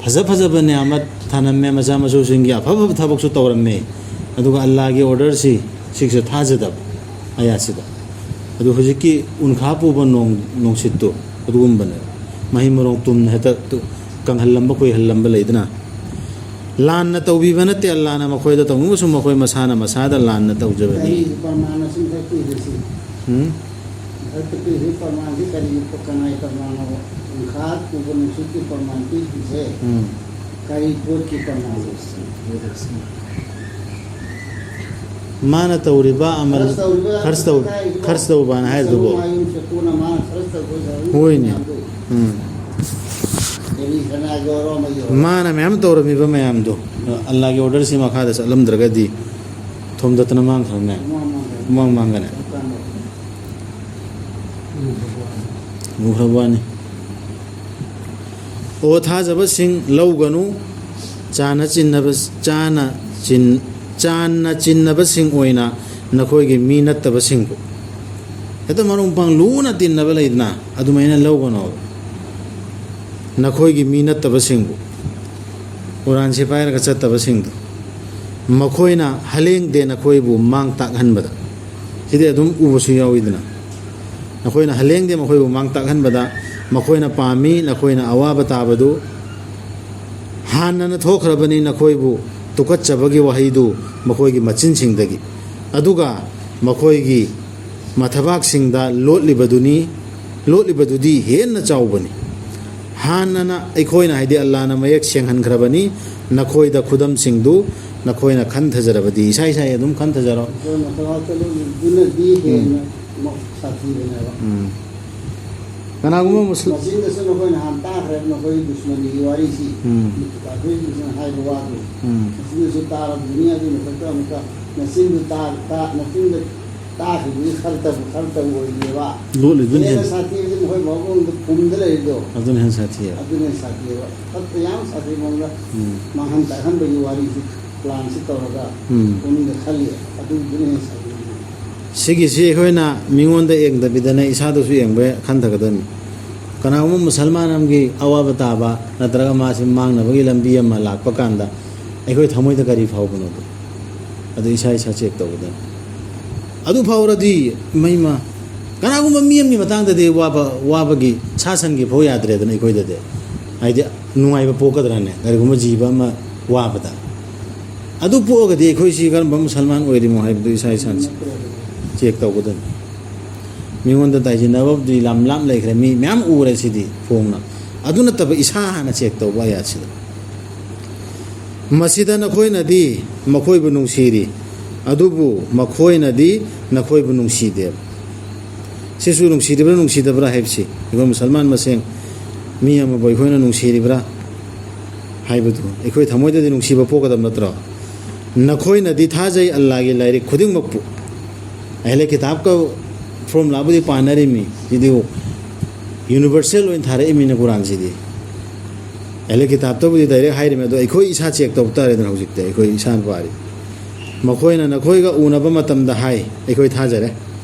ꯐꯖ ꯐꯖꯕ ꯅꯤꯌꯥꯃꯠ ꯊꯥꯅꯝꯃꯦ, ꯃꯆꯥ ꯃꯁꯨꯁꯤꯡꯒꯤ ꯑꯐ ꯑꯐꯕ ꯊꯕꯛꯁꯨ ꯇꯧꯔꯝꯃꯦ, ꯑꯗꯨꯒ ꯑꯜꯂꯥꯒꯤ ꯑꯣꯔꯗꯔꯁꯤ ꯁꯤꯛꯁꯦ ꯊꯥꯖꯗꯕ ꯑꯌꯥꯁꯤꯗ꯫ ꯑꯗꯨ ꯍꯧꯖꯤꯛꯀꯤ ꯎꯟꯈꯥ ꯄꯨꯕ ꯅꯣꯡ, ꯅꯨꯡꯁꯤꯠꯇꯨ ꯑꯗꯨꯒꯨꯝꯕꯅꯦ꯫ ꯃꯍꯩ ꯃꯔꯣꯡ ꯇꯨꯝꯅ ꯍꯦꯛꯇ ꯇꯨ-, ꯀꯪꯍꯜꯂꯝꯕ ꯈꯣꯏꯍꯜꯂꯝꯕ ꯂꯩꯗꯅ꯫ ꯂꯥꯟꯅ ꯇꯧꯕꯤꯕ ꯅꯠꯇꯦ ꯑꯜꯂꯥꯅ ꯃꯈꯣꯏꯗ ꯇꯧꯅꯤꯡꯕꯁꯨ, ꯃꯈꯣꯏ ꯃꯁꯥꯅ ꯃꯁꯥꯗ ꯂꯥꯟꯅ ꯇꯧꯖꯕꯅꯤ꯫ ꯀꯔꯤ ꯄ꯭ꯔꯃꯥꯟ ꯑꯁꯤ ꯃꯊꯛ ꯄꯤꯔꯤꯁꯤ? ꯎꯝ? ꯃꯊꯛꯇ ꯄꯤꯔꯤꯁꯤ ꯄ꯭ꯔꯃꯥꯟꯁꯤ ꯀꯔꯤ, ꯀꯅꯥꯒꯤ ꯄ꯭ꯔꯃꯥꯟꯅꯣꯕ? ꯎꯟꯈꯥ ꯄꯨꯕ ꯅꯨꯡꯁꯤꯠꯀꯤ ꯄ꯭ꯔꯃꯥꯟ ꯄꯤꯔꯤꯁꯦ ꯎꯝ꯫ ꯀꯔꯤ ꯄꯣꯠꯀꯤ ꯄ꯭ꯔꯃꯥꯟꯅꯣ? ꯃꯥꯅ ꯇꯧꯔꯤꯕ ꯑꯃꯜ, ꯈꯔꯁ ꯇꯧꯔꯤꯕ ꯈꯔꯁ ꯇꯧ-, ꯀꯗꯥꯏꯗꯅꯣ? ꯈꯔꯁ ꯇꯧꯕꯅ ꯍꯥꯏꯔꯤꯗꯨꯕꯨ? ꯁꯒꯣꯜ ꯃꯌꯨꯝ ꯆꯐꯨꯅ ꯃꯥꯅ ꯈꯔꯁ ꯇꯧꯕ ꯍꯣꯏꯅꯦ꯫ ꯃꯌꯥꯝꯗꯣ꯫ ꯎꯝ꯫ ꯗꯦꯜꯂꯤ ꯁꯅꯥꯒꯤ ꯑꯣꯏꯔꯣ ꯑꯃꯒꯤ ꯑꯣꯏꯔꯣ꯫ ꯃꯥꯅ ꯃꯌꯥꯝ ꯇꯧꯔꯝꯃꯤꯕ ꯃꯌꯥꯝꯗꯣ, ꯑꯜꯂꯥꯒꯤ ꯑꯣꯔꯗꯔꯁꯤ ꯃꯈꯥꯗ ꯆꯠꯂꯝꯗ꯭ꯔꯒꯗꯤ ꯊꯣꯝꯗꯠꯇꯅ ꯃꯥꯡꯈ꯭ꯔꯕꯅꯦ꯫ ꯃꯥꯡ ꯃꯥꯡꯈ꯭ꯔꯦ꯫ ꯃꯥꯡ ꯃꯥꯡꯒꯅꯦ꯫ ꯆꯠꯀꯥꯟꯗ꯫ ꯎꯈ꯭ꯔꯕ ꯋꯥꯅꯤ꯫ ꯑꯣ ꯊꯥꯖꯕꯁꯤꯡ, ꯂꯧꯒꯅꯨ, ꯆꯥꯅ ꯆꯤꯟꯅꯕ, ꯆꯥꯅ ꯆꯤꯟ-, ꯆꯥꯟꯅ ꯆꯤꯟꯅꯕꯁꯤꯡ ꯑꯣꯏꯅ ꯅꯈꯣꯏꯒꯤ ꯃꯤ ꯅꯠꯇꯕꯁꯤꯡꯕꯨ꯫ ꯍꯦꯛꯇ ꯃꯔꯨꯞ ꯃꯄꯥꯡ ꯂꯨꯅ ꯇꯤꯟꯅꯕ ꯂꯩꯗꯅ, ꯑꯗꯨꯃꯥꯏꯅ ꯂꯧꯒꯅꯣꯕ꯫ ꯅꯈꯣꯏꯒꯤ ꯃꯤ ꯅꯠꯇꯕꯁꯤꯡꯕꯨ, ꯀꯨꯔꯥꯟꯁꯤ ꯄꯥꯏꯔꯒ ꯆꯠꯇꯕꯁꯤꯡꯗꯨ꯫ ꯃꯈꯣꯏꯅ ꯍꯂꯦꯡꯗꯦ ꯅꯈꯣꯏꯕꯨ ꯃꯥꯡ ꯇꯥꯛꯍꯟꯕꯗ꯫ ꯁꯤꯗꯤ ꯑꯗꯨꯝ ꯎꯕꯁꯨ ꯌꯥꯎꯏꯗꯅ꯫ ꯅꯈꯣꯏꯅ ꯍꯂꯦꯡꯗꯦ ꯃꯈꯣꯏꯕꯨ ꯃꯥꯡ ꯇꯥꯛꯍꯟꯕꯗ, ꯃꯈꯣꯏꯅ ꯄꯥꯝꯃꯤ ꯅꯈꯣꯏꯅ ꯑꯋꯥꯕ ꯇꯥꯕꯗꯨ꯫ ꯍꯥꯟꯅꯅ ꯊꯣꯛꯈ꯭ꯔꯕꯅꯤ ꯅꯈꯣꯏꯕꯨ ꯇꯨꯀꯠꯆꯕꯒꯤ ꯋꯥꯍꯩꯗꯨ ꯃꯈꯣꯏꯒꯤ ꯃꯆꯤꯟꯁꯤꯡꯗꯒꯤ, ꯑꯗꯨꯒ ꯃꯈꯣꯏꯒꯤ ꯃꯊꯕꯥꯛꯁꯤꯡꯗ ꯂꯣꯠꯂꯤꯕꯗꯨꯅꯤ, ꯂꯣꯠꯂꯤꯕꯗꯨꯗꯤ ꯍꯦꯟꯅ ꯆꯥꯎꯕꯅꯤ꯫ ꯍꯥꯟꯅꯅ ꯑꯩꯈꯣꯏꯅ, ꯍꯥꯏꯗꯤ ꯑꯜꯂꯥꯅ ꯃꯌꯦꯛ ꯁꯦꯡꯍꯟꯈ꯭ꯔꯕꯅꯤ, ꯅꯈꯣꯏꯗ ꯈꯨꯗꯝꯁꯤꯡꯗꯨ ꯅꯈꯣꯏꯅ ꯈꯟꯊꯖꯔꯕꯗꯤ꯫ ꯏꯁꯥ ꯏꯁꯥꯒꯤ ꯑꯗꯨꯝ ꯈꯟꯊꯖꯔꯣ꯫ ꯑꯗꯨꯅ ꯊꯕꯥꯛꯇ ꯂꯣꯠꯂꯤꯕꯗꯨꯅꯗꯤ ꯍꯦꯟꯅ ꯁꯥꯊꯤꯕꯅꯦꯕ꯫ ꯎꯝ꯫ ꯀꯅꯥꯒꯨꯝꯕ ꯃꯨꯁ- ꯃꯁꯤꯡꯗꯁꯨ ꯅꯈꯣꯏꯅ ꯍꯥꯟ ꯇꯥꯈ꯭ꯔꯦ, ꯅꯈꯣꯏꯒꯤ ꯗꯨꯁꯃꯟꯒꯤ ꯋꯥꯔꯤꯁꯤ꯫ ꯎꯝ꯫ ꯇꯥꯊꯣꯛꯏ ꯗꯨꯁꯃꯟ ꯍꯥꯏꯕ ꯋꯥꯗꯨ꯫ ꯎꯝ꯫ ꯃꯁꯤꯗꯁꯨ ꯇꯥꯔꯕꯗꯨꯅꯤ, ꯑꯗꯨꯒꯤ ꯃꯊꯛꯇ ꯑꯃꯨꯛꯀ ꯅꯆꯤꯟꯗꯨ ꯇꯥ-, ꯇꯥ-, ꯅꯆꯤꯟꯗ ꯇꯥꯈꯤꯕꯗꯨꯒꯤ ꯈꯔꯇꯕꯨ, ꯈꯔꯇꯕꯨ ꯑꯣꯏꯗꯦꯕ꯫ ꯂꯣꯠꯂꯤꯗꯨꯅ ꯍꯦꯟꯅ ꯍꯦꯟꯅ ꯁꯥꯊꯤꯕꯁꯤ ꯃꯈꯣꯏ ꯃꯑꯣꯡꯗ ꯄꯨꯝꯗ ꯂꯩꯔꯤꯗꯣ꯫ ꯑꯗꯨꯅ ꯍꯦꯟꯅ ꯁꯥꯊꯤꯑꯕ꯫ ꯑꯗꯨꯅ ꯍꯦꯟꯅ ꯁꯥꯊꯤꯑꯕ꯫ ꯐꯠꯇ ꯌꯥꯝ ꯁꯥꯊꯤꯕ ꯃꯑꯣꯡꯗ ꯎꯝ꯫ ꯃꯥꯡꯍꯟ ꯇꯥꯛꯍꯟꯕꯒꯤ ꯋꯥꯔꯤꯁꯤ ꯄ꯭ꯂꯥꯟꯁꯤ ꯇꯧꯔꯒ ꯎꯝ꯫ ꯄꯨꯛꯅꯤꯡꯗ ꯈꯜꯂꯤ꯫ ꯑꯗꯨꯒꯤꯗꯨꯅ ꯍꯦꯟꯅ ꯁꯥꯊꯤꯕ꯫ ꯁꯤꯒꯤꯁꯤ ꯑꯩꯈꯣꯏꯅ ꯃꯤꯉꯣꯟꯗ ꯌꯦꯡꯗꯕꯤꯗꯅ ꯏꯁꯥꯗꯁꯨ ꯌꯦꯡꯕ ꯈꯟꯊꯒꯗꯕꯅꯤ꯫ ꯀꯅꯥꯒꯨꯝꯕ ꯃꯨꯁꯜꯃꯥꯟ ꯑꯃꯒꯤ ꯑꯋꯥꯕ ꯇꯥꯕ ꯅꯠꯇ꯭ꯔꯒ ꯃꯥꯁꯤ ꯃꯥꯡꯅꯕꯒꯤ ꯂꯝꯕꯤ ꯑꯃ ꯂꯥꯛꯄ ꯀꯥꯟꯗ ꯑꯩꯈꯣꯏ ꯊꯃꯣꯏꯗ ꯀꯔꯤ ꯐꯥꯎꯕꯅꯣꯗꯣ, ꯑꯗꯨ ꯏꯁꯥ ꯏꯁꯥ ꯆꯦꯛ ꯇꯧꯒꯗꯕꯅꯤ꯫ ꯑꯗꯨ ꯐꯥꯎꯔꯗꯤ, ꯃꯩꯃ, ꯀꯅꯥꯒꯨꯝꯕ ꯃꯤ ꯑꯃꯒꯤ ꯃꯇꯥꯡꯗꯗꯤ ꯋꯥꯕ, ꯋꯥꯕꯒꯤ ꯁꯥ ꯁꯟꯒꯤ ꯐꯥꯎ ꯌꯥꯗ꯭ꯔꯦꯗꯅ ꯑꯩꯈꯣꯏꯗꯗꯤ꯫ ꯍꯥꯏꯗꯤ ꯅꯨꯡꯉꯥꯏꯕ ꯄꯣꯛꯀꯗ꯭ꯔꯅꯦ ꯀꯔꯤꯒꯨꯝꯕ ꯖꯤꯕ ꯑꯃ ꯋꯥꯕꯗ? ꯑꯗꯨ ꯄꯣꯛꯑꯒꯗꯤ ꯑꯩꯈꯣꯏꯁꯤ ꯀꯔꯝꯕ ꯃꯨꯁꯜꯃꯥꯟ ꯑꯣꯏꯔꯤꯃꯣ ꯍꯥꯏꯕꯗꯨ ꯏꯁꯥ ꯏꯁꯥꯅ ꯆꯦꯛ ꯇꯧꯒꯗꯕꯅꯤ꯫ ꯃꯤꯉꯣꯟꯗ ꯇꯥꯏꯁꯤꯟꯅꯕꯕꯨꯗꯤ ꯂꯝ ꯂꯥꯞ ꯂꯩꯈ꯭ꯔꯦ, ꯃꯤ ꯃꯌꯥꯝ ꯎꯔꯦ ꯁꯤꯗꯤ ꯐꯣꯡꯅ꯫ ꯑꯗꯨ ꯅꯠꯇꯕ ꯏꯁꯥ ꯍꯥꯟꯅ ꯆꯦꯛ ꯇꯧꯕ ꯑꯌꯥꯠꯁꯤꯗ꯫ ꯃꯁꯤꯗ ꯅꯈꯣꯏꯅꯗꯤ ꯃꯈꯣꯏꯕꯨ ꯅꯨꯡꯁꯤꯔꯤ, ꯑꯗꯨꯕꯨ ꯃꯈꯣꯏꯅꯗꯤ ꯅꯈꯣꯏꯕꯨ ꯅꯨꯡꯁꯤꯗꯦꯕ꯫ ꯁꯤꯁꯨ ꯅꯨꯡꯁꯤꯔꯤꯕ꯭ꯔꯥ ꯅꯨꯡꯁꯤꯗꯕ꯭ꯔꯥ ꯍꯥꯏꯕꯁꯤ ꯑꯩꯈꯣꯏ ꯃꯨꯁꯜꯃꯥꯟ ꯃꯁꯦꯟ ꯃꯤ ꯑꯃꯕꯨ ꯑꯩꯈꯣꯏꯅ ꯅꯨꯡꯁꯤꯔꯤꯕ꯭ꯔꯥ ꯍꯥꯏꯕꯗꯨ ꯑꯩꯈꯣꯏ ꯊꯃꯣꯏꯗꯗꯤ ꯅꯨꯡꯁꯤꯕ ꯄꯣꯛꯀꯗꯕ ꯅꯠꯇ꯭ꯔꯣ? ꯅꯈꯣꯏꯅꯗꯤ ꯊꯥꯖꯩ ꯑꯜꯂꯥꯒꯤ ꯂꯥꯏꯔꯤꯛ ꯈꯨꯗꯤꯡꯃꯛꯄꯨ꯫ ꯑꯍꯂꯦ ꯀꯤꯇꯥꯕꯀ ꯐꯣꯔꯃꯨꯂꯥꯕꯨꯗꯤ ꯄꯥꯟꯅꯔꯤꯃꯤ, ꯁꯤꯗꯤ ꯌꯨꯅꯤꯚꯔꯁꯦꯜ ꯑꯣꯏꯅ ꯊꯥꯔꯛꯏꯃꯤꯅ ꯀꯨꯔꯥꯟꯁꯤꯗꯤ꯫ ꯑꯍꯂꯦ ꯀꯤꯇꯥꯕꯇꯕꯨꯗꯤ ꯗꯥꯏꯔꯦꯛ ꯍꯥꯏꯔꯤꯃꯤ, ꯑꯗꯣ ꯑꯩꯈꯣꯏ ꯏꯁꯥ ꯆꯦꯛ ꯇꯧꯕ ꯇꯥꯔꯦꯗꯅ꯫ ꯍꯧꯖꯤꯛꯇꯤ ꯑꯩꯈꯣꯏ ꯏꯁꯥꯅ ꯄꯥꯔꯤ꯫ ꯃꯈꯣꯏꯅ ꯅꯈꯣꯏꯒ ꯎꯅꯕ ꯃꯇꯝꯗ ꯍꯥꯏ, ꯑꯩꯈꯣꯏ ꯊꯥꯖꯔꯦ꯫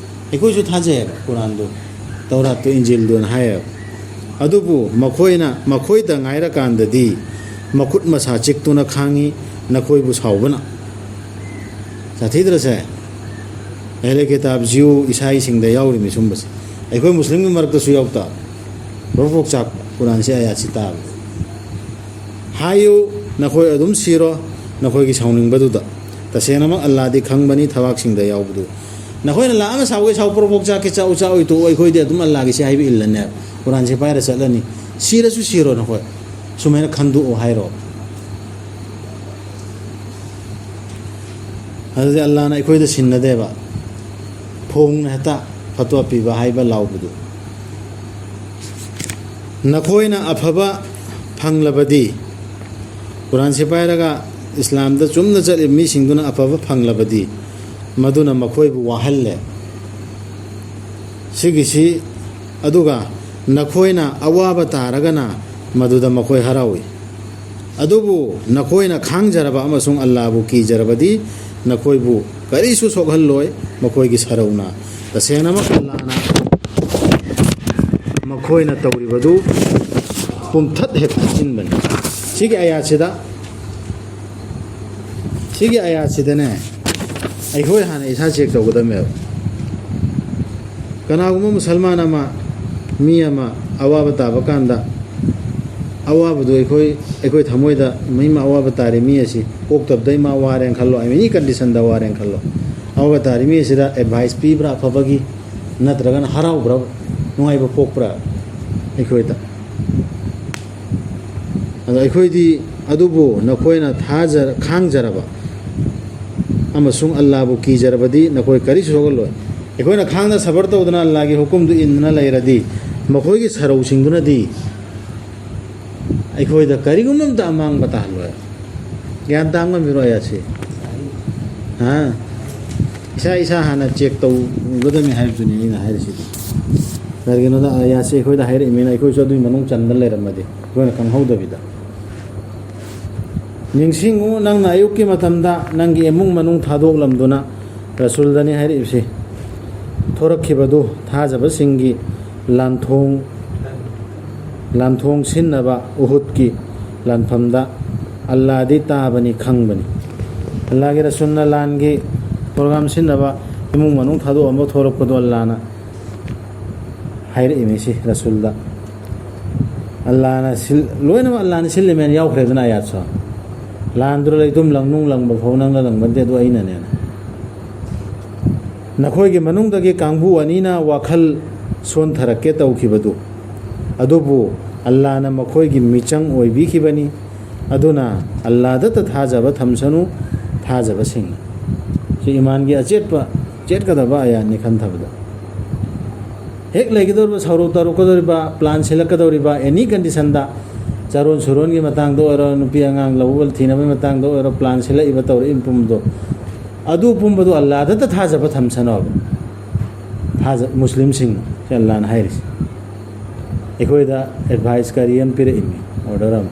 ꯑꯩꯈꯣꯏꯁꯨ ꯊꯥꯖꯩ ꯍꯥꯏꯕ ꯀꯨꯔꯥꯟꯗꯨ, ꯇꯧꯔꯥꯠꯇꯨ, ꯏꯟꯖꯤꯜꯗꯨꯅ ꯍꯥꯏꯌꯦꯕ꯫ ꯑꯗꯨꯕꯨ ꯃꯈꯣꯏꯅ, ꯃꯈꯣꯏꯗ ꯉꯥꯏꯔꯀꯥꯟꯗꯗꯤ ꯃꯈꯨꯠ ꯃꯁꯥ ꯆꯤꯛꯇꯨꯅ ꯈꯥꯡꯉꯤ, ꯅꯈꯣꯏꯕꯨ ꯁꯥꯎꯕꯅ꯫ ꯁꯥꯊꯤꯗ꯭ꯔꯁꯦ? ꯑꯍꯂꯦ ꯀꯤꯇꯥꯕ ꯖꯤꯌꯨ ꯏꯁꯥꯏꯁꯤꯡꯗ ꯌꯥꯎꯔꯤꯃꯤ ꯁꯨꯝꯕꯁꯦ꯫ ꯑꯩꯈꯣꯏ ꯃꯨꯁꯂꯤꯝꯒꯤ ꯃꯔꯛꯇꯁꯨ ꯌꯥꯎ ꯇꯥꯕ꯫ ꯄ꯭ꯔꯣꯐꯣꯛ ꯆꯥꯛꯄ ꯀꯨꯔꯥꯟꯁꯤ ꯑꯌꯥꯠꯁꯤ ꯇꯥꯕ꯫ ꯍꯥꯏꯌꯨ, ꯅꯈꯣꯏ ꯑꯗꯨꯝ ꯁꯤꯔꯣ, ꯅꯈꯣꯏꯒꯤ ꯁꯥꯎꯅꯤꯡꯕꯗꯨꯗ꯫ ꯇꯁꯦꯡꯅꯃꯛ ꯑꯜꯂꯥꯗꯤ ꯈꯪꯕꯅꯤ ꯊꯕꯥꯛꯁꯤꯡꯗ ꯌꯥꯎꯕꯗꯨ꯫ ꯅꯈꯣꯏꯅ ꯂꯥꯛ ꯑꯃ ꯁꯥꯎꯒꯦ ꯁꯥꯎ, ꯄ꯭ꯔꯣꯐꯣꯛ ꯆꯥꯛꯀꯦ ꯆꯥꯎ, ꯆꯥꯛ ꯑꯣꯏ ꯇꯣꯛꯑꯣ, ꯑꯩꯈꯣꯏꯗꯤ ꯑꯗꯨꯝ ꯑꯜꯂꯥꯒꯤꯁꯤ ꯍꯥꯏꯕ ꯏꯜꯂꯅꯦꯕ꯫ ꯀꯨꯔꯥꯟꯁꯤ ꯄꯥꯏꯔ ꯆꯠꯂꯅꯤ꯫ ꯁꯤꯔꯁꯨ ꯁꯤꯔꯣ ꯅꯈꯣꯏ꯫ ꯁꯨꯃꯥꯏꯅ ꯈꯟꯗꯣꯛꯑꯣ ꯍꯥꯏꯔꯣ꯫ ꯑꯗꯨꯗꯤ ꯑꯜꯂꯥꯅ ꯑꯩꯈꯣꯏꯗ ꯁꯤꯟꯅꯗꯦꯕ꯫ ꯐꯣꯡꯅ ꯍꯦꯛꯇ ꯐꯠꯇꯣ ꯄꯤꯕ ꯍꯥꯏꯕ ꯂꯥꯎꯕꯗꯨ꯫ ꯅꯈꯣꯏꯅ ꯑꯐꯕ ꯐꯪꯂꯕꯗꯤ, ꯀꯨꯔꯥꯟꯁꯤ ꯄꯥꯏꯔꯒ ꯏꯁꯂꯥꯝꯗ ꯆꯨꯝꯅ ꯆꯠꯂꯤꯕ ꯃꯤꯁꯤꯡꯗꯨꯅ ꯑꯐꯕ ꯐꯪꯂꯕꯗꯤ, ꯃꯗꯨꯅ ꯃꯈꯣꯏꯕꯨ ꯋꯥꯍꯜꯂꯦ꯫ ꯁꯤꯒꯤꯁꯤ, ꯑꯗꯨꯒ ꯅꯈꯣꯏꯅ ꯑꯋꯥꯕ ꯇꯥꯔꯒꯅ ꯃꯗꯨꯗ ꯃꯈꯣꯏ ꯍꯔꯥꯎꯏ꯫ ꯑꯗꯨꯕꯨ ꯅꯈꯣꯏꯅ ꯈꯥꯡꯖꯔꯕ ꯑꯃꯁꯨꯡ ꯑꯜꯂꯥꯕꯨ ꯀꯤꯖꯔꯕꯗꯤ, ꯅꯈꯣꯏꯕꯨ ꯀꯔꯤꯁꯨ ꯁꯣꯛꯍꯜꯂꯣꯏ, ꯃꯈꯣꯏꯒꯤ ꯁꯔꯧꯅ꯫ ꯇꯁꯦꯡꯅꯃꯛ ꯑꯜꯂꯥꯅ ꯃꯈꯣꯏꯅ ꯇꯧꯔꯤꯕꯗꯨ ꯄꯨꯝꯊꯠ ꯍꯦꯛ ꯊꯠꯆꯤꯟꯕꯅꯤ꯫ ꯁꯤꯒꯤ ꯑꯌꯥꯠꯁꯤꯗ, ꯁꯤꯒꯤ ꯑꯌꯥꯠꯁꯤꯗꯅꯦ, ꯑꯩꯈꯣꯏ ꯍꯥꯟꯅ ꯏꯁꯥ ꯆꯦꯛ ꯇꯧꯒꯗꯕꯅꯦꯕ꯫ ꯀꯅꯥꯒꯨꯝꯕ ꯃꯨꯁꯜꯃꯥꯟ ꯑꯃ, ꯃꯤ ꯑꯃ ꯑꯋꯥꯕ ꯇꯥꯕ ꯀꯥꯟꯗ, ꯑꯋꯥꯕꯗꯨ ꯑꯩꯈꯣꯏ, ꯑꯩꯈꯣꯏ ꯊꯃꯣꯏꯗ ꯃꯤ ꯑꯃ ꯑꯋꯥꯕ ꯇꯥꯔꯦ, ꯃꯤ ꯑꯁꯤ ꯄꯣꯛꯇꯕꯗꯩ ꯃꯥ ꯋꯥꯔꯦꯅ ꯈꯜꯂꯣ, ꯑꯦꯅꯤ ꯀꯟꯗꯤꯁꯟꯗ ꯋꯥꯔꯦꯅ ꯈꯜꯂꯣ꯫ ꯑꯋꯥꯕ ꯇꯥꯔꯤ ꯃꯤ ꯑꯁꯤꯗ ꯑꯦꯗꯚꯥꯏꯁ ꯄꯤꯕ꯭ꯔꯥ ꯑꯐꯕꯒꯤ, ꯅꯠꯇ꯭ꯔꯒꯅ ꯍꯔꯥꯎꯕ꯭ꯔꯥ, ꯅꯨꯡꯉꯥꯏꯕ ꯄꯣꯛꯄ꯭ꯔꯥ ꯑꯩꯈꯣꯏꯗ? ꯑꯗꯣ ꯑꯩꯈꯣꯏꯗꯤ, ꯑꯗꯨꯕꯨ ꯅꯈꯣꯏꯅ ꯊꯥꯖ-, ꯈꯥꯡꯖꯔꯕ ꯑꯃꯁꯨꯡ ꯑꯜꯂꯥꯕꯨ ꯀꯤꯖꯔꯕꯗꯤ ꯅꯈꯣꯏ ꯀꯔꯤꯁꯨ ꯁꯣꯛꯍꯜꯂꯣꯏ꯫ ꯑꯩꯈꯣꯏꯅ ꯈꯥꯡꯗ ꯁꯕꯔ ꯇꯧꯗꯅ ꯑꯜꯂꯥꯒꯤ ꯍꯨꯀꯨꯝꯗꯨ ꯏꯟꯗꯨꯅ ꯂꯩꯔꯗꯤ, ꯃꯈꯣꯏꯒꯤ ꯁꯔꯧꯁꯤꯡꯗꯨꯅꯗꯤ ꯑꯩꯈꯣꯏꯗ ꯀꯔꯤꯒꯨꯝꯕ ꯑꯝꯇ ꯑꯃꯥꯡꯕ ꯇꯥꯍꯜꯂꯣꯏ꯫ ꯒ꯭ꯌꯥꯟ ꯇꯥ ꯉꯝꯃꯤꯔꯣ ꯑꯌꯥꯠꯁꯤ? ꯍꯥ? ꯏꯁꯥ ꯏꯁꯥ ꯍꯥꯟꯅ ꯆꯦꯛ ꯇꯧꯒꯗꯕꯅꯤ ꯍꯥꯏꯕꯗꯨꯅꯤ ꯑꯩꯅ ꯍꯥꯏꯔꯤꯁꯤꯗꯤ꯫ ꯀꯔꯤꯒꯤꯅꯣꯗ, ꯑꯌꯥꯠꯁꯤ ꯑꯩꯈꯣꯏꯗ ꯍꯥꯏꯔꯛꯏꯃꯤꯅ ꯑꯩꯈꯣꯏꯁꯨ ꯑꯗꯨꯒꯤ ꯃꯅꯨꯡ ꯆꯟꯗ ꯂꯩꯔꯝꯃꯗꯤ ꯑꯩꯈꯣꯏꯅ ꯈꯪꯍꯧꯗꯕꯤꯗ꯫ ꯅꯤꯡꯁꯤꯡꯉꯨ, ꯅꯪꯅ ꯑꯌꯨꯛꯀꯤ ꯃꯇꯝꯗ ꯅꯪꯒꯤ ꯏꯃꯨꯡ ꯃꯅꯨꯡ ꯊꯥꯗꯣꯛꯂꯝꯗꯨꯅ, ꯔꯁꯨꯜꯗꯅꯤ ꯍꯥꯏꯔꯛꯏꯕꯁꯤ, ꯊꯣꯔꯛꯈꯤꯕꯗꯨ ꯊꯥꯖꯕꯁꯤꯡꯒꯤ ꯂꯥꯟꯊꯣꯡ, ꯂꯥꯟꯊꯣꯡ ꯁꯤꯟꯅꯕ ꯎꯍꯨꯗꯀꯤ ꯂꯥꯟꯐꯝꯗ꯫ ꯑꯜꯂꯥꯗꯤ ꯇꯥꯕꯅꯤ, ꯈꯪꯕꯅꯤ꯫ ꯑꯜꯂꯥꯍꯒꯤ ꯔꯁꯨꯜꯅ ꯂꯥꯟꯒꯤ ꯄ꯭ꯔꯣꯒ꯭ꯔꯥꯝ ꯁꯤꯟꯅꯕ ꯏꯃꯨꯡ ꯃꯅꯨꯡ ꯊꯥꯗꯣꯛꯑꯝꯕ ꯊꯣꯔꯛꯄꯗꯣ ꯑꯜꯂꯥꯍꯅ ꯍꯥꯏꯔꯛꯏꯅꯤ ꯁꯤ ꯔꯁꯨꯜꯗ꯫ ꯑꯜꯂꯥꯍꯅ ꯁꯤꯜ-, ꯂꯣꯏꯅꯃꯛ ꯑꯜꯂꯥꯍꯅ ꯁꯤꯜꯂꯤꯃꯦꯅ ꯌꯥꯎꯈ꯭ꯔꯦꯗꯅ ꯑꯌꯥꯠꯁꯨ꯫ ꯂꯥꯟꯗꯨꯗ ꯂꯩꯇꯨꯝ ꯂꯪꯅꯨꯡ ꯂꯪꯕ ꯐꯥꯎ ꯅꯪꯅ ꯂꯪꯕ ꯅꯠꯇꯦ, ꯑꯗꯨ ꯑꯩꯅꯅꯦꯅ꯫ ꯅꯈꯣꯏꯒꯤ ꯃꯅꯨꯡꯗꯒꯤ ꯀꯥꯡꯕꯨ ꯑꯅꯤꯅ ꯋꯥꯈꯜ ꯁꯣꯟꯊꯔꯛꯀꯦ ꯇꯧꯈꯤꯕꯗꯨ, ꯑꯗꯨꯕꯨ ꯑꯜꯂꯥꯍꯅ ꯃꯈꯣꯏꯒꯤ ꯃꯤꯆꯪ ꯑꯣꯏꯕꯤꯈꯤꯕꯅꯤ꯫ ꯑꯗꯨꯅ ꯑꯜꯂꯥꯍꯗꯇ ꯊꯥꯖꯕ ꯊꯝꯁꯅꯨ, ꯊꯥꯖꯕꯁꯤꯡ꯫ ꯁꯤ ꯏꯃꯥꯟꯒꯤ ꯑꯆꯦꯠꯄ, ꯆꯦꯠꯀꯗꯕ ꯑꯌꯥꯠꯅꯤ ꯈꯟꯊꯕꯗ꯫ ꯍꯦꯛ ꯂꯩꯒꯗꯧꯔꯤꯕ, ꯁꯥꯎꯔꯣꯛ ꯇꯧꯔꯛꯀꯗꯧꯔꯤꯕ, ꯄ꯭ꯂꯥꯟ ꯁꯤꯜꯂꯛꯀꯗꯧꯔꯤꯕ, ꯑꯦꯅꯤ ꯀꯟꯗꯤꯁꯟꯗ, ꯆꯥꯔꯣꯟ ꯁꯨꯔꯣꯟꯒꯤ ꯃꯇꯥꯡꯗ ꯑꯣꯏꯔꯣ, ꯅꯨꯄꯤ ꯑꯉꯥꯡ ꯂꯧꯕ ꯊꯤꯅꯕꯒꯤ ꯃꯇꯥꯡꯗ ꯑꯣꯏꯔꯣ, ꯄ꯭ꯂꯥꯟ ꯁꯤꯜꯂꯛꯏꯕ ꯇꯧꯔꯛꯏꯕ ꯄꯨꯝꯕꯗꯣ, ꯑꯗꯨ ꯄꯨꯝꯕꯗꯣ ꯑꯜꯂꯥꯍꯗꯇ ꯊꯥꯖꯕ ꯊꯝꯁꯅꯣꯕ꯫ ꯊꯥꯖ-, ꯃꯨꯁꯂꯤꯝꯁꯤꯡꯅ ꯁꯤ ꯑꯜꯂꯥꯍꯅ ꯍꯥꯏꯔꯤꯁꯦ꯫ ꯑꯩꯈꯣꯏꯗ ꯑꯦꯗꯚꯥꯏꯁ ꯀꯔꯤ ꯑꯃ ꯄꯤꯔꯛꯏꯅꯤ, ꯑꯣꯔꯗꯔ ꯑꯃ꯫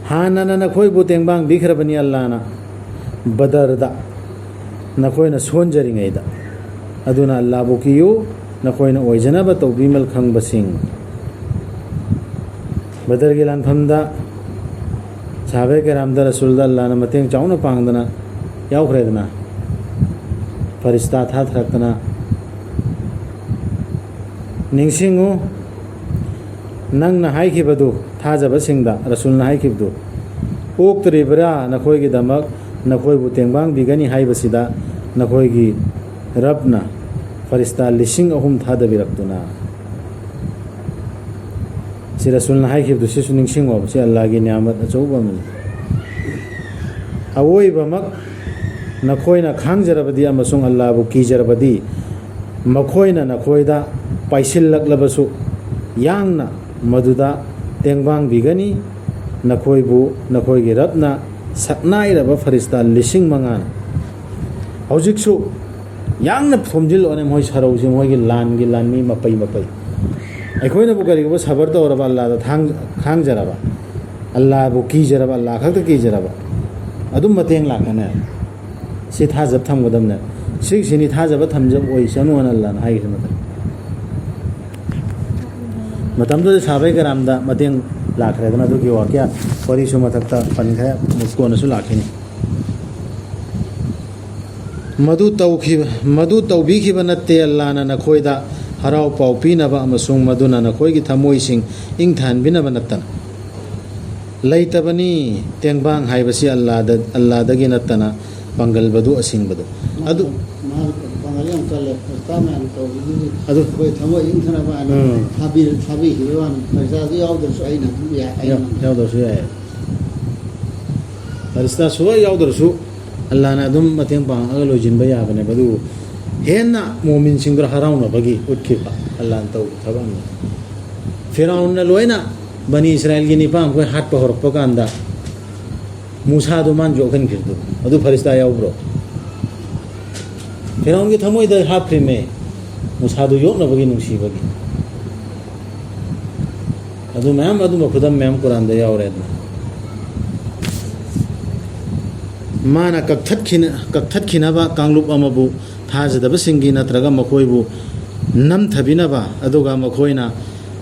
ꯍꯥꯟꯅꯅ ꯅꯈꯣꯏꯕꯨ ꯇꯦꯡꯕꯥꯡꯕꯤꯈ꯭ꯔꯕꯅꯤ ꯑꯜꯂꯥꯍꯅ ꯕꯗꯔꯗ, ꯅꯈꯣꯏꯅ ꯁꯣꯟꯖꯔꯤꯉꯩꯗ꯫ ꯑꯗꯨꯅ ꯑꯜꯂꯥꯍꯕꯨ ꯀꯤꯌꯨ, ꯅꯈꯣꯏꯅ ꯑꯣꯏꯖꯅꯕ ꯇꯧꯕꯤꯃꯜ ꯈꯪꯕꯁꯤꯡ꯫ ꯕꯗꯔꯒꯤ ꯂꯥꯟꯐꯝꯗ ꯁꯍꯥꯕꯥ ꯀꯤꯔꯥꯝꯗ ꯔꯁꯨꯜꯗ ꯑꯜꯂꯥꯍꯅ ꯃꯇꯦꯡ ꯆꯥꯎꯅ ꯄꯥꯡꯗꯅ ꯌꯥꯎꯈ꯭ꯔꯦꯗꯅ, ꯐꯔꯤꯁꯇꯥ ꯊꯥꯊꯔꯛꯇꯅ꯫ ꯅꯤꯡꯁꯤꯡꯉꯨ, ꯅꯪꯅ ꯍꯥꯏꯈꯤꯕꯗꯨ, ꯊꯥꯖꯕꯁꯤꯡꯗ ꯔꯁꯨꯜꯅ ꯍꯥꯏꯈꯤꯕꯗꯨ, "ꯑꯣꯛꯇ꯭ꯔꯤꯕ꯭ꯔꯥ ꯅꯈꯣꯏꯒꯤꯗꯃꯛ, ꯅꯈꯣꯏꯕꯨ ꯇꯦꯡꯕꯥꯡꯕꯤꯒꯅꯤ ꯍꯥꯏꯕꯁꯤꯗ, ꯅꯈꯣꯏꯒꯤ ꯔꯕꯅ ꯐꯔꯤꯁꯇꯥ ꯂꯤꯁꯤꯡ ꯑꯍꯨꯝ ꯊꯥꯗꯕꯤꯔꯛꯇꯨꯅ"? ꯁꯤ ꯔꯁꯨꯜꯅ ꯍꯥꯏꯈꯤꯕꯗꯨ ꯁꯤꯁꯨ ꯅꯤꯡꯁꯤꯡꯉꯣꯕ, ꯁꯤ ꯑꯜꯂꯥꯍꯒꯤ ꯅꯤꯌꯥꯃꯠ ꯑꯆꯧꯕ ꯑꯃꯅꯤ꯫ ꯑꯋꯣꯏꯕꯃꯛ ꯅꯈꯣꯏꯅ ꯈꯥꯡꯖꯔꯕꯗꯤ ꯑꯃꯁꯨꯡ ꯑꯜꯂꯥꯍꯕꯨ ꯀꯤꯖꯔꯕꯗꯤ, ꯃꯈꯣꯏꯅ ꯅꯈꯣꯏꯗ ꯄꯥꯏꯁꯤꯜꯂꯛꯂꯕꯁꯨ ꯌꯥꯡꯅ ꯃꯗꯨꯗ ꯇꯦꯡꯕꯥꯡꯕꯤꯒꯅꯤ꯫ ꯅꯈꯣꯏꯕꯨ ꯅꯈꯣꯏꯒꯤ ꯔꯕꯅ ꯁꯛꯅꯥꯏꯔꯕ ꯐꯔꯤꯁꯇꯥ ꯂꯤꯁꯤꯡ ꯃꯉꯥꯅ꯫ ꯍꯧꯖꯤꯛꯁꯨ ꯌꯥꯡꯅ ꯊꯣꯝꯖꯤꯜꯂꯛꯑꯣꯅꯦ ꯃꯣꯏ ꯁꯔꯧꯁꯦ, ꯃꯣꯏꯒꯤ ꯂꯥꯟꯒꯤ ꯂꯥꯟꯃꯤ ꯃꯄꯩ ꯃꯄꯩ꯫ ꯑꯩꯈꯣꯏꯅꯕꯨ ꯀꯔꯤꯒꯨꯝꯕ ꯁꯕꯔ ꯇꯧꯔꯕ, ꯑꯜꯂꯥꯗ ꯊꯥꯡ-, ꯈꯥꯡꯖꯔꯕ, ꯑꯜꯂꯥꯕꯨ ꯀꯤꯖꯔꯕ, ꯑꯜꯂꯥ ꯈꯛꯇ ꯀꯤꯖꯔꯕ, ꯑꯗꯨꯝ ꯃꯇꯦꯡ ꯂꯥꯛꯀꯅꯤ꯫ ꯁꯤ ꯊꯥꯖꯕ ꯊꯝꯒꯗꯕꯅꯦ꯫ ꯁꯤꯒꯤꯁꯤꯅꯤ ꯊꯥꯖꯕ ꯊꯝꯖꯕ ꯑꯣꯏꯁꯅꯨ ꯍꯥꯏꯅ ꯑꯜꯂꯥꯅ ꯍꯥꯏꯈꯤꯕ ꯃꯇꯝ꯫ ꯃꯇꯝꯗꯨꯗ ꯁꯥꯕꯩ ꯀꯔꯥꯝꯗ ꯃꯇꯦꯡ ꯂꯥꯛꯈ꯭ꯔꯦꯗꯅ, ꯑꯗꯨꯒꯤ ꯋꯥꯀꯌꯥ ꯋꯥꯔꯤꯁꯨ ꯃꯊꯛꯇ ꯄꯟꯈ꯭ꯔꯦ, ꯑꯃꯨꯛ ꯀꯣꯟꯅꯁꯨ ꯂꯥꯛꯈꯤꯅꯤ꯫ ꯃꯗꯨ ꯇꯧꯈꯤꯕ, ꯃꯗꯨ ꯇꯧꯕꯤꯈꯤꯕ ꯅꯠꯇꯦ ꯑꯜꯂꯥꯅ ꯅꯈꯣꯏꯗ ꯍꯔꯥꯎ ꯄꯥꯎ ꯄꯤꯅꯕ ꯑꯃꯁꯨꯡ ꯃꯗꯨꯅ ꯅꯈꯣꯏꯒꯤ ꯊꯃꯣꯏꯁꯤꯡ ꯏꯪꯊꯍꯟꯕꯤꯅꯕ ꯅꯠꯇꯅ꯫ ꯂꯩꯇꯕꯅꯤ ꯇꯦꯡꯕꯥꯡ ꯍꯥꯏꯕꯁꯤ ꯑꯜꯂꯥꯗ-, ꯑꯜꯂꯥꯗꯒꯤ ꯅꯠꯇꯅ ꯄꯥꯡꯒꯜꯕꯗꯨ ꯑꯁꯤꯡꯕꯗꯨ꯫ ꯑꯗꯨ ꯃꯥꯒꯤ ꯄꯥꯡꯒꯜ ꯌꯥꯝ ꯀꯜꯂꯦ꯫ ꯄ꯭ꯔꯁꯇꯥ ꯃꯌꯥꯝ ꯇꯧꯔꯤꯗꯨꯗꯤ ꯑꯗꯨ ꯑꯩꯈꯣꯏ ꯊꯃꯣꯏ ꯏꯪꯊꯅꯕ ꯍꯥꯏꯅ ꯎꯝ꯫ ꯊꯥꯕꯤ-, ꯊꯥꯕꯤꯈꯤꯕꯩ ꯋꯥꯅꯤ꯫ ꯄ꯭ꯔꯁꯇꯥꯁꯨ ꯌꯥꯎꯗ꯭ꯔꯁꯨ ꯑꯩꯅ ꯑꯗꯨꯝ ꯌꯥꯏ, ꯑꯩꯅ ꯌꯥꯎ-, ꯉꯝꯃꯦ꯫ ꯌꯥꯎꯗ꯭ꯔꯁꯨ ꯌꯥꯏ꯫ ꯄ꯭ꯔꯁꯇꯥ ꯁꯨꯡꯌꯥꯎ ꯌꯥꯎꯗ꯭ꯔꯁꯨ ꯑꯜꯂꯥꯅ ꯑꯗꯨꯝ ꯃꯇꯦꯡ ꯄꯥꯡꯉꯒ ꯂꯣꯏꯁꯤꯟꯕ ꯌꯥꯕꯅꯦꯕ꯫ ꯑꯗꯨꯕꯨ ꯍꯦꯟꯅ ꯃꯣꯃꯤꯟꯁꯤꯡꯗꯨ ꯍꯔꯥꯎꯅꯕꯒꯤ ꯎꯠꯈꯤꯕ ꯑꯜꯂꯥꯅ ꯇꯧꯕ ꯊꯕꯛꯅꯤ꯫ ꯐꯤꯔꯥꯎꯟꯅ ꯂꯣꯏꯅ ꯕꯅꯤ ꯏꯁꯔꯥꯏꯜꯒꯤ ꯅꯤꯄꯥ ꯃꯈꯣꯏ ꯍꯥꯠꯄ ꯍꯧꯔꯛꯄ ꯀꯥꯟꯗ ꯃꯨꯁꯥꯗꯨ ꯃꯥꯅ ꯌꯣꯛꯍꯟꯈꯤꯕꯗꯨ, ꯑꯗꯨ ꯐꯔꯤꯁꯇꯥ ꯌꯥꯎꯕ꯭ꯔꯣ? ꯐꯤꯔꯥꯎꯟꯒꯤ ꯊꯃꯣꯏꯗ ꯍꯥꯞꯈ꯭ꯔꯤꯃꯦ, ꯃꯨꯁꯥꯗꯨ ꯌꯣꯛꯅꯕꯒꯤ, ꯅꯨꯡꯁꯤꯕꯒꯤ꯫ ꯑꯗꯨ ꯃꯌꯥꯝ, ꯑꯗꯨꯝꯕ ꯈꯨꯗꯝ ꯃꯌꯥꯝ ꯀꯨꯔꯥꯟꯗ ꯌꯥꯎꯔꯦ꯫ ꯑꯗꯨꯅ ꯃꯥꯅ ꯀꯛꯊꯠꯈꯤꯅ-, ꯀꯛꯊꯠꯈꯤꯅꯕ ꯀꯥꯡꯂꯨꯞ ꯑꯃꯕꯨ ꯊꯥꯖꯗꯕꯁꯤꯡꯒꯤ ꯅꯠꯇ꯭ꯔꯒ ꯃꯈꯣꯏꯕꯨ ꯅꯝꯊꯕꯤꯅꯕ, ꯑꯗꯨꯒ ꯃꯈꯣꯏꯅ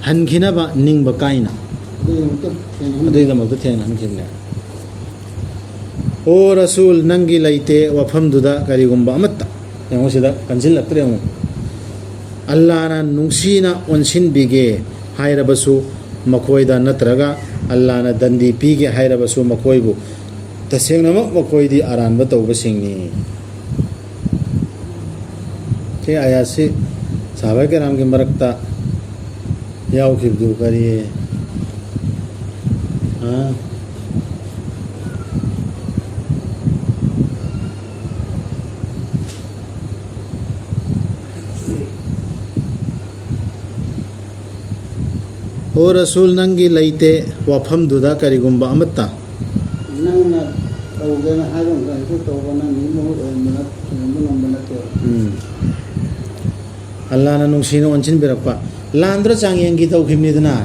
ꯍꯟꯈꯤꯅꯕ ꯅꯤꯡꯕ ꯀꯥꯏꯅ ꯑꯗꯨꯒꯤꯗꯃꯛꯇ ꯊꯦꯡꯅꯍꯟꯈꯤꯕꯅꯦ꯫ ꯑꯗꯨꯒꯤꯗꯃꯛꯇ ꯊꯦꯡꯅꯍꯟꯈꯤꯕꯅꯦ꯫ "ꯑꯣ ꯔꯁꯨꯜ, ꯅꯪꯒꯤ ꯂꯩꯇꯦ ꯋꯥꯐꯝꯗꯨꯗ ꯀꯔꯤꯒꯨꯝꯕ ꯑꯃꯠꯇ", ꯌꯦꯡꯉꯨ, ꯁꯤꯗ ꯀꯟꯁꯤꯜꯂꯛꯇ꯭ꯔꯦ ꯑꯃꯨꯛ꯫ "ꯑꯜꯂꯥꯅ ꯅꯨꯡꯁꯤꯅ ꯑꯣꯟꯁꯤꯟꯕꯤꯒꯦ ꯍꯥꯏꯔꯕꯁꯨ ꯃꯈꯣꯏꯗ, ꯅꯠꯇ꯭ꯔꯒ ꯑꯜꯂꯥꯅ ꯗꯟꯗꯤ ꯄꯤꯒꯦ ꯍꯥꯏꯔꯕꯁꯨ ꯃꯈꯣꯏꯕꯨ, ꯇꯁꯦꯡꯅꯃꯛ ꯃꯈꯣꯏꯗꯤ ꯑꯔꯥꯟꯕ ꯇꯧꯕꯁꯤꯡꯅꯤ"꯫ ꯁꯤ ꯑꯥꯌꯥꯠꯁꯤ ꯁꯍꯥꯕꯥ ꯀꯤꯔꯥꯝꯒꯤ ꯃꯔꯛꯇ ꯌꯥꯎꯈꯤꯕꯗꯨ ꯀꯔꯤ? ꯍꯥ? ꯑꯣ ꯔꯁꯨꯜ, ꯅꯪꯒꯤ ꯂꯩꯇꯦ ꯋꯥꯐꯝꯗꯨꯗ ꯀꯔꯤꯒꯨꯝꯕ ꯑꯃꯠꯇ꯫ ꯅꯪꯅ ꯇꯧꯒꯦꯅ ꯍꯥꯏꯕ ꯃꯈꯩ ꯍꯦꯛꯇ ꯇꯧꯕ, ꯅꯪ ꯃꯤ ꯃꯍꯨꯠ ꯑꯣꯏꯍꯟꯕ ꯅꯠ-, ꯑꯣꯏꯍꯟꯕ ꯉꯝꯕ ꯅꯠꯇꯦꯕ꯫ ꯎꯝ꯫ ꯑꯜꯂꯥꯅ ꯅꯨꯡꯁꯤꯅ ꯑꯣꯟꯁꯤꯟꯕꯤꯔꯛꯄ꯫ ꯂꯥꯟꯗ꯭ꯔ ꯆꯥꯡꯌꯦꯡꯒꯤ ꯇꯧꯈꯤꯕꯅꯤꯗꯅ꯫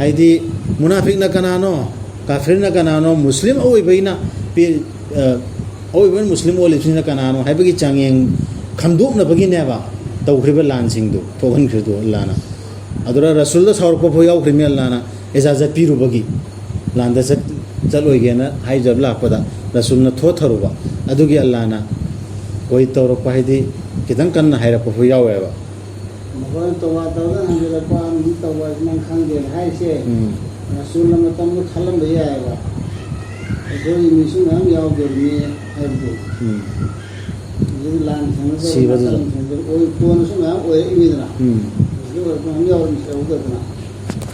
ꯍꯥꯏꯗꯤ, ꯃꯨꯅꯥꯐꯤꯛꯅ ꯀꯅꯥꯅꯣ, ꯀꯥꯐꯤꯔꯅ ꯀꯅꯥꯅꯣ, ꯃꯨꯁꯂꯤꯝ ꯑꯑꯣꯏꯕꯩꯅ ꯄꯤ-, ꯑ, ꯑꯑꯣꯏꯕ ꯃꯨꯁꯂꯤꯝ ꯑꯣꯜꯂꯤꯕꯁꯤꯅ ꯀꯅꯥꯅꯣ ꯍꯥꯏꯕꯒꯤ ꯆꯥꯡꯌꯦꯡ ꯈꯪꯗꯣꯛꯅꯕꯒꯤꯅꯦꯕ ꯇꯧꯈ꯭ꯔꯤꯕ ꯂꯥꯟꯁꯤꯡꯗꯨ ꯊꯣꯛꯍꯟꯈ꯭ꯔꯤꯗꯨ ꯑꯜꯂꯥꯅ꯫ ꯑꯗꯨꯗ ꯔꯁꯨꯜꯗ ꯁꯥꯎꯔꯛꯄ ꯐꯥꯎ ꯌꯥꯎꯈ꯭ꯔꯤꯃꯤ ꯑꯜꯂꯥꯅ, ꯏꯖꯥꯖꯠ ꯄꯤꯔꯨꯕꯒꯤ꯫ ꯂꯥꯟꯗ ꯆꯠ-, ꯆꯠꯂꯣꯏꯒꯦꯅ ꯍꯥꯏꯖꯕ ꯂꯥꯛꯄꯗ ꯔꯁꯨꯜꯅ ꯊꯣꯠꯊꯔꯨꯕ꯫ ꯑꯗꯨꯒꯤ ꯑꯜꯂꯥꯅ ꯋꯥꯍꯩ ꯇꯧꯔꯛꯄ ꯍꯥꯏꯗꯤ ꯈꯤꯇꯪ ꯀꯟꯅ ꯍꯥꯏꯔꯛꯄ ꯐꯥꯎ ꯌꯥꯎꯋꯦꯕ꯫ ꯃꯈꯣꯏꯅ ꯇꯧꯕ ꯇꯧꯗꯅ ꯍꯟꯖꯤꯜꯂꯛꯄ ꯑꯃꯗꯤ ꯇꯧꯕ ꯍꯥꯏꯁꯤ ꯅꯪ ꯈꯪꯗꯦꯅ ꯍꯥꯏꯁꯦ꯫ ꯎꯝ꯫ ꯔꯁꯨꯜꯅ ꯃꯇꯝꯗꯨ ꯈꯜꯂꯝꯕ ꯌꯥꯏꯑꯕ꯫ ꯑꯩꯈꯣꯏꯒꯤ ꯃꯤꯁꯨ ꯃꯌꯥꯝ ꯌꯥꯎꯗꯕꯅꯤ ꯍꯥꯏꯕꯗꯣ꯫ ꯎꯝ꯫ ꯍꯧꯖꯤꯛ ꯂꯥꯟ ꯊꯦꯡꯅꯗꯕ ꯁꯤꯕꯗꯨꯗ꯫ ꯅꯥꯀꯜ ꯊꯦꯡꯅꯗꯕ ꯑꯣꯏ-, ꯀꯣꯟꯅꯁꯨ ꯃꯌꯥꯝ ꯑꯣꯏꯔꯛꯏꯅꯤꯗꯅ꯫ ꯎꯝ꯫ ꯍꯧꯖꯤꯛ ꯑꯣꯏꯔꯛꯄ ꯃꯌꯥꯝ ꯌꯥꯎꯔꯝꯕꯁꯨ ꯌꯥꯎꯗꯗꯅ꯫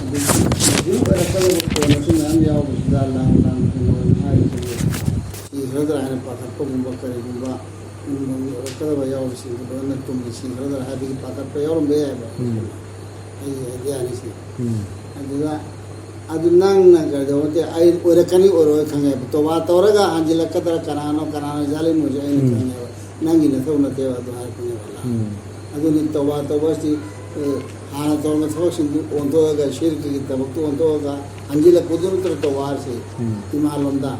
ꯑꯗꯨ ꯍꯧꯖꯤꯛ ꯑꯣꯏꯔꯛꯀꯗꯕ ꯀꯣꯟꯅꯁꯨ ꯃꯌꯥꯝ ꯌꯥꯎꯕꯁꯤꯗ ꯂꯥꯟ ꯂꯥꯟ ꯊꯦꯡꯅꯕ ꯍꯥꯏꯔꯤꯁꯤꯗꯤ ꯁꯤꯈ꯭ꯔꯗ꯭ꯔꯥ ꯍꯥꯏꯅ ꯄꯥꯈꯠꯄꯒꯨꯝꯕ ꯀꯔꯤꯒꯨꯝꯕ ꯎꯝ, ꯑꯣꯏꯔꯛꯀꯗꯕ ꯌꯥꯎꯔꯤꯁꯤꯡꯗꯣ ꯂꯣꯏꯅ ꯇꯨꯡꯗ ꯁꯤꯈ꯭ꯔꯗ꯭ꯔꯥ ꯍꯥꯏꯕꯒꯤ ꯄꯥꯈꯠꯄ ꯌꯥꯎꯔꯝꯕ ꯌꯥꯏꯑꯕ꯫ ꯎꯝ꯫ ꯑꯩꯒꯤ ꯑꯥꯏꯗꯤꯌꯥꯅꯤ ꯁꯤ꯫ ꯎꯝ꯫ ꯑꯗꯨꯗ ꯑꯗꯨ ꯅꯪꯅ ꯀꯩꯗꯧꯕ ꯅꯠꯇꯦ, ꯑꯩ ꯑꯣꯏꯔꯛꯀꯅꯤ ꯑꯣꯏꯔꯣꯏ ꯈꯪꯉꯦꯕ꯫ ꯇꯣꯕꯥ ꯇꯧꯔꯒ ꯍꯟꯖꯤꯜꯂꯛꯀꯗ꯭ꯔꯥ, ꯀꯅꯥꯅꯣ ꯀꯅꯥꯅꯣ ꯖꯥꯂꯤꯝ ꯑꯣꯏꯁꯦ ꯑꯩꯅ ꯎꯝ꯫ ꯈꯪꯉꯦꯕ꯫ ꯅꯪꯒꯤ ꯅꯊꯧ ꯅꯠꯇꯦꯕ ꯑꯗꯨ ꯍꯥꯏꯔꯛꯄꯅꯦꯕ ꯑꯜꯂꯥꯍ꯫ ꯎꯝ꯫ ꯑꯗꯨꯅꯤ ꯇꯣꯕꯥ ꯇꯧꯕ ꯑꯁꯤ, ꯑ, ꯍꯥꯟꯅ ꯇꯧꯔꯝꯕ ꯊꯕꯛꯁꯤꯡꯗꯨ ꯑꯣꯟꯊꯣꯛꯑꯒ, ꯁꯤꯔꯀꯒꯤ ꯊꯕꯛꯇꯨ ꯑꯣꯟꯊꯣꯛꯑꯒ ꯍꯟꯖꯤꯜꯂꯛꯄꯗꯨ ꯅꯠꯇ꯭ꯔ ꯇꯣꯕꯥ ꯍꯥꯏꯁꯤ꯫ ꯎꯝ꯫ ꯏꯃꯥꯟꯂꯣꯝꯗ꯫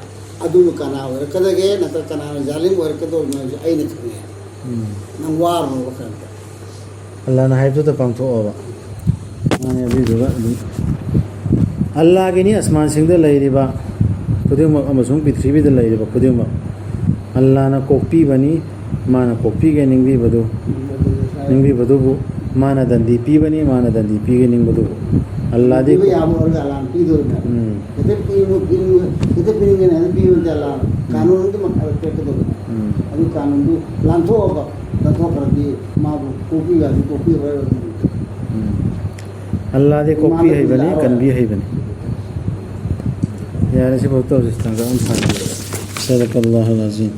ꯑꯗꯨꯕꯨ ꯀꯅꯥ ꯑꯣꯏꯔꯛꯀꯗꯒꯦ ꯅꯠꯇ꯭ꯔꯒ ꯀꯅꯥꯅ ꯖꯥꯂꯤꯝ ꯑꯣꯏꯔꯛꯀꯗꯧꯔꯤꯅꯣ ꯍꯥꯏꯕꯁꯤ ꯑꯩꯅ ꯈꯪꯉꯦ꯫ ꯎꯝ꯫ ꯅꯪ ꯋꯥꯔꯨꯅꯣꯕ ꯀꯔꯤꯝꯇ꯫ ꯑꯜꯂꯥꯅ ꯍꯥꯏꯕꯗꯨꯗ ꯄꯥꯡꯊꯣꯛꯑꯣꯕ꯫ ꯃꯥꯅꯦ, ꯑꯗꯨꯏꯗꯨꯒ ꯑꯗꯨꯝ ꯑꯜꯂꯥꯒꯤꯅꯤ ꯑꯁꯃꯥꯟꯁꯤꯡꯗ ꯂꯩꯔꯤꯕ ꯈꯨꯗꯤꯡꯃꯛ ꯑꯃꯁꯨꯡ ꯄ꯭ꯔꯤꯊꯤꯕꯤꯗ ꯂꯩꯔꯤꯕ ꯈꯨꯗꯤꯡꯃꯛ꯫ ꯑꯜꯂꯥꯅ ꯀꯣꯛꯄꯤꯕꯅꯤ, ꯃꯥꯅ ꯀꯣꯛꯄꯤꯒꯦ ꯅꯤꯡꯕꯤꯕꯗꯨ, ꯅꯤꯡꯕꯤꯕꯗꯨꯕꯨ ꯃꯥꯅ ꯗꯟꯗꯤ ꯄꯤꯕꯅꯤ, ꯃꯥꯅ ꯗꯟꯗꯤ ꯄꯤꯒꯦ ꯅꯤꯡꯕꯗꯨꯕꯨ꯫ ꯑꯜꯂꯥꯗꯤ ꯄꯤꯕ ꯌꯥꯕ ꯑꯣꯏꯔꯒ ꯑꯜꯂꯥꯅ ꯄꯤꯗꯣꯔꯤꯕꯅꯦ꯫ ꯎꯝ꯫ ꯍꯦꯛꯇ ꯄꯤꯕ, ꯄꯤꯅꯤꯡꯕ, ꯍꯦꯛꯇ ꯄꯤꯅꯤꯡꯉꯦꯅ ꯍꯦꯛꯇ ꯄꯤꯕ ꯅꯠꯇꯦ ꯑꯜꯂꯥꯅ꯫ ꯎꯝ꯫ ꯀꯥꯅꯨꯟ ꯑꯃꯗꯤ ꯃꯈꯥꯗ ꯄꯤꯔꯛꯀꯗꯧꯕꯅꯦ꯫ ꯎꯝ꯫ ꯑꯗꯨ ꯀꯥꯅꯨꯟꯗꯨ ꯂꯥꯟꯊꯣꯛꯑꯒ, ꯂꯥꯟꯊꯣꯛꯈ꯭ꯔꯗꯤ ꯃꯥꯕꯨ ꯀꯣꯛꯄꯤꯌꯨ ꯍꯥꯏꯁꯨ ꯀꯣꯛꯄꯤꯔꯣꯏ ꯑꯗꯨꯝ꯫ ꯎꯝ꯫ ꯑꯜꯂꯥꯗꯤ ꯀꯣꯛꯄꯤ ꯏꯃꯥꯅ ꯍꯩꯕꯅꯤ, ꯂꯥꯛꯑꯣ꯫ ꯀꯟꯕꯤ ꯍꯩꯕꯅꯤ꯫ ꯌꯥꯔꯦ, ꯁꯤꯐꯥꯎ ꯇꯧꯔꯁꯤ, ꯇꯥꯡꯀꯛ ꯑꯃ ꯐꯥꯔꯦ꯫ ꯁꯗꯀꯜꯂꯥꯍꯨꯜ ꯑꯖꯤꯝ꯫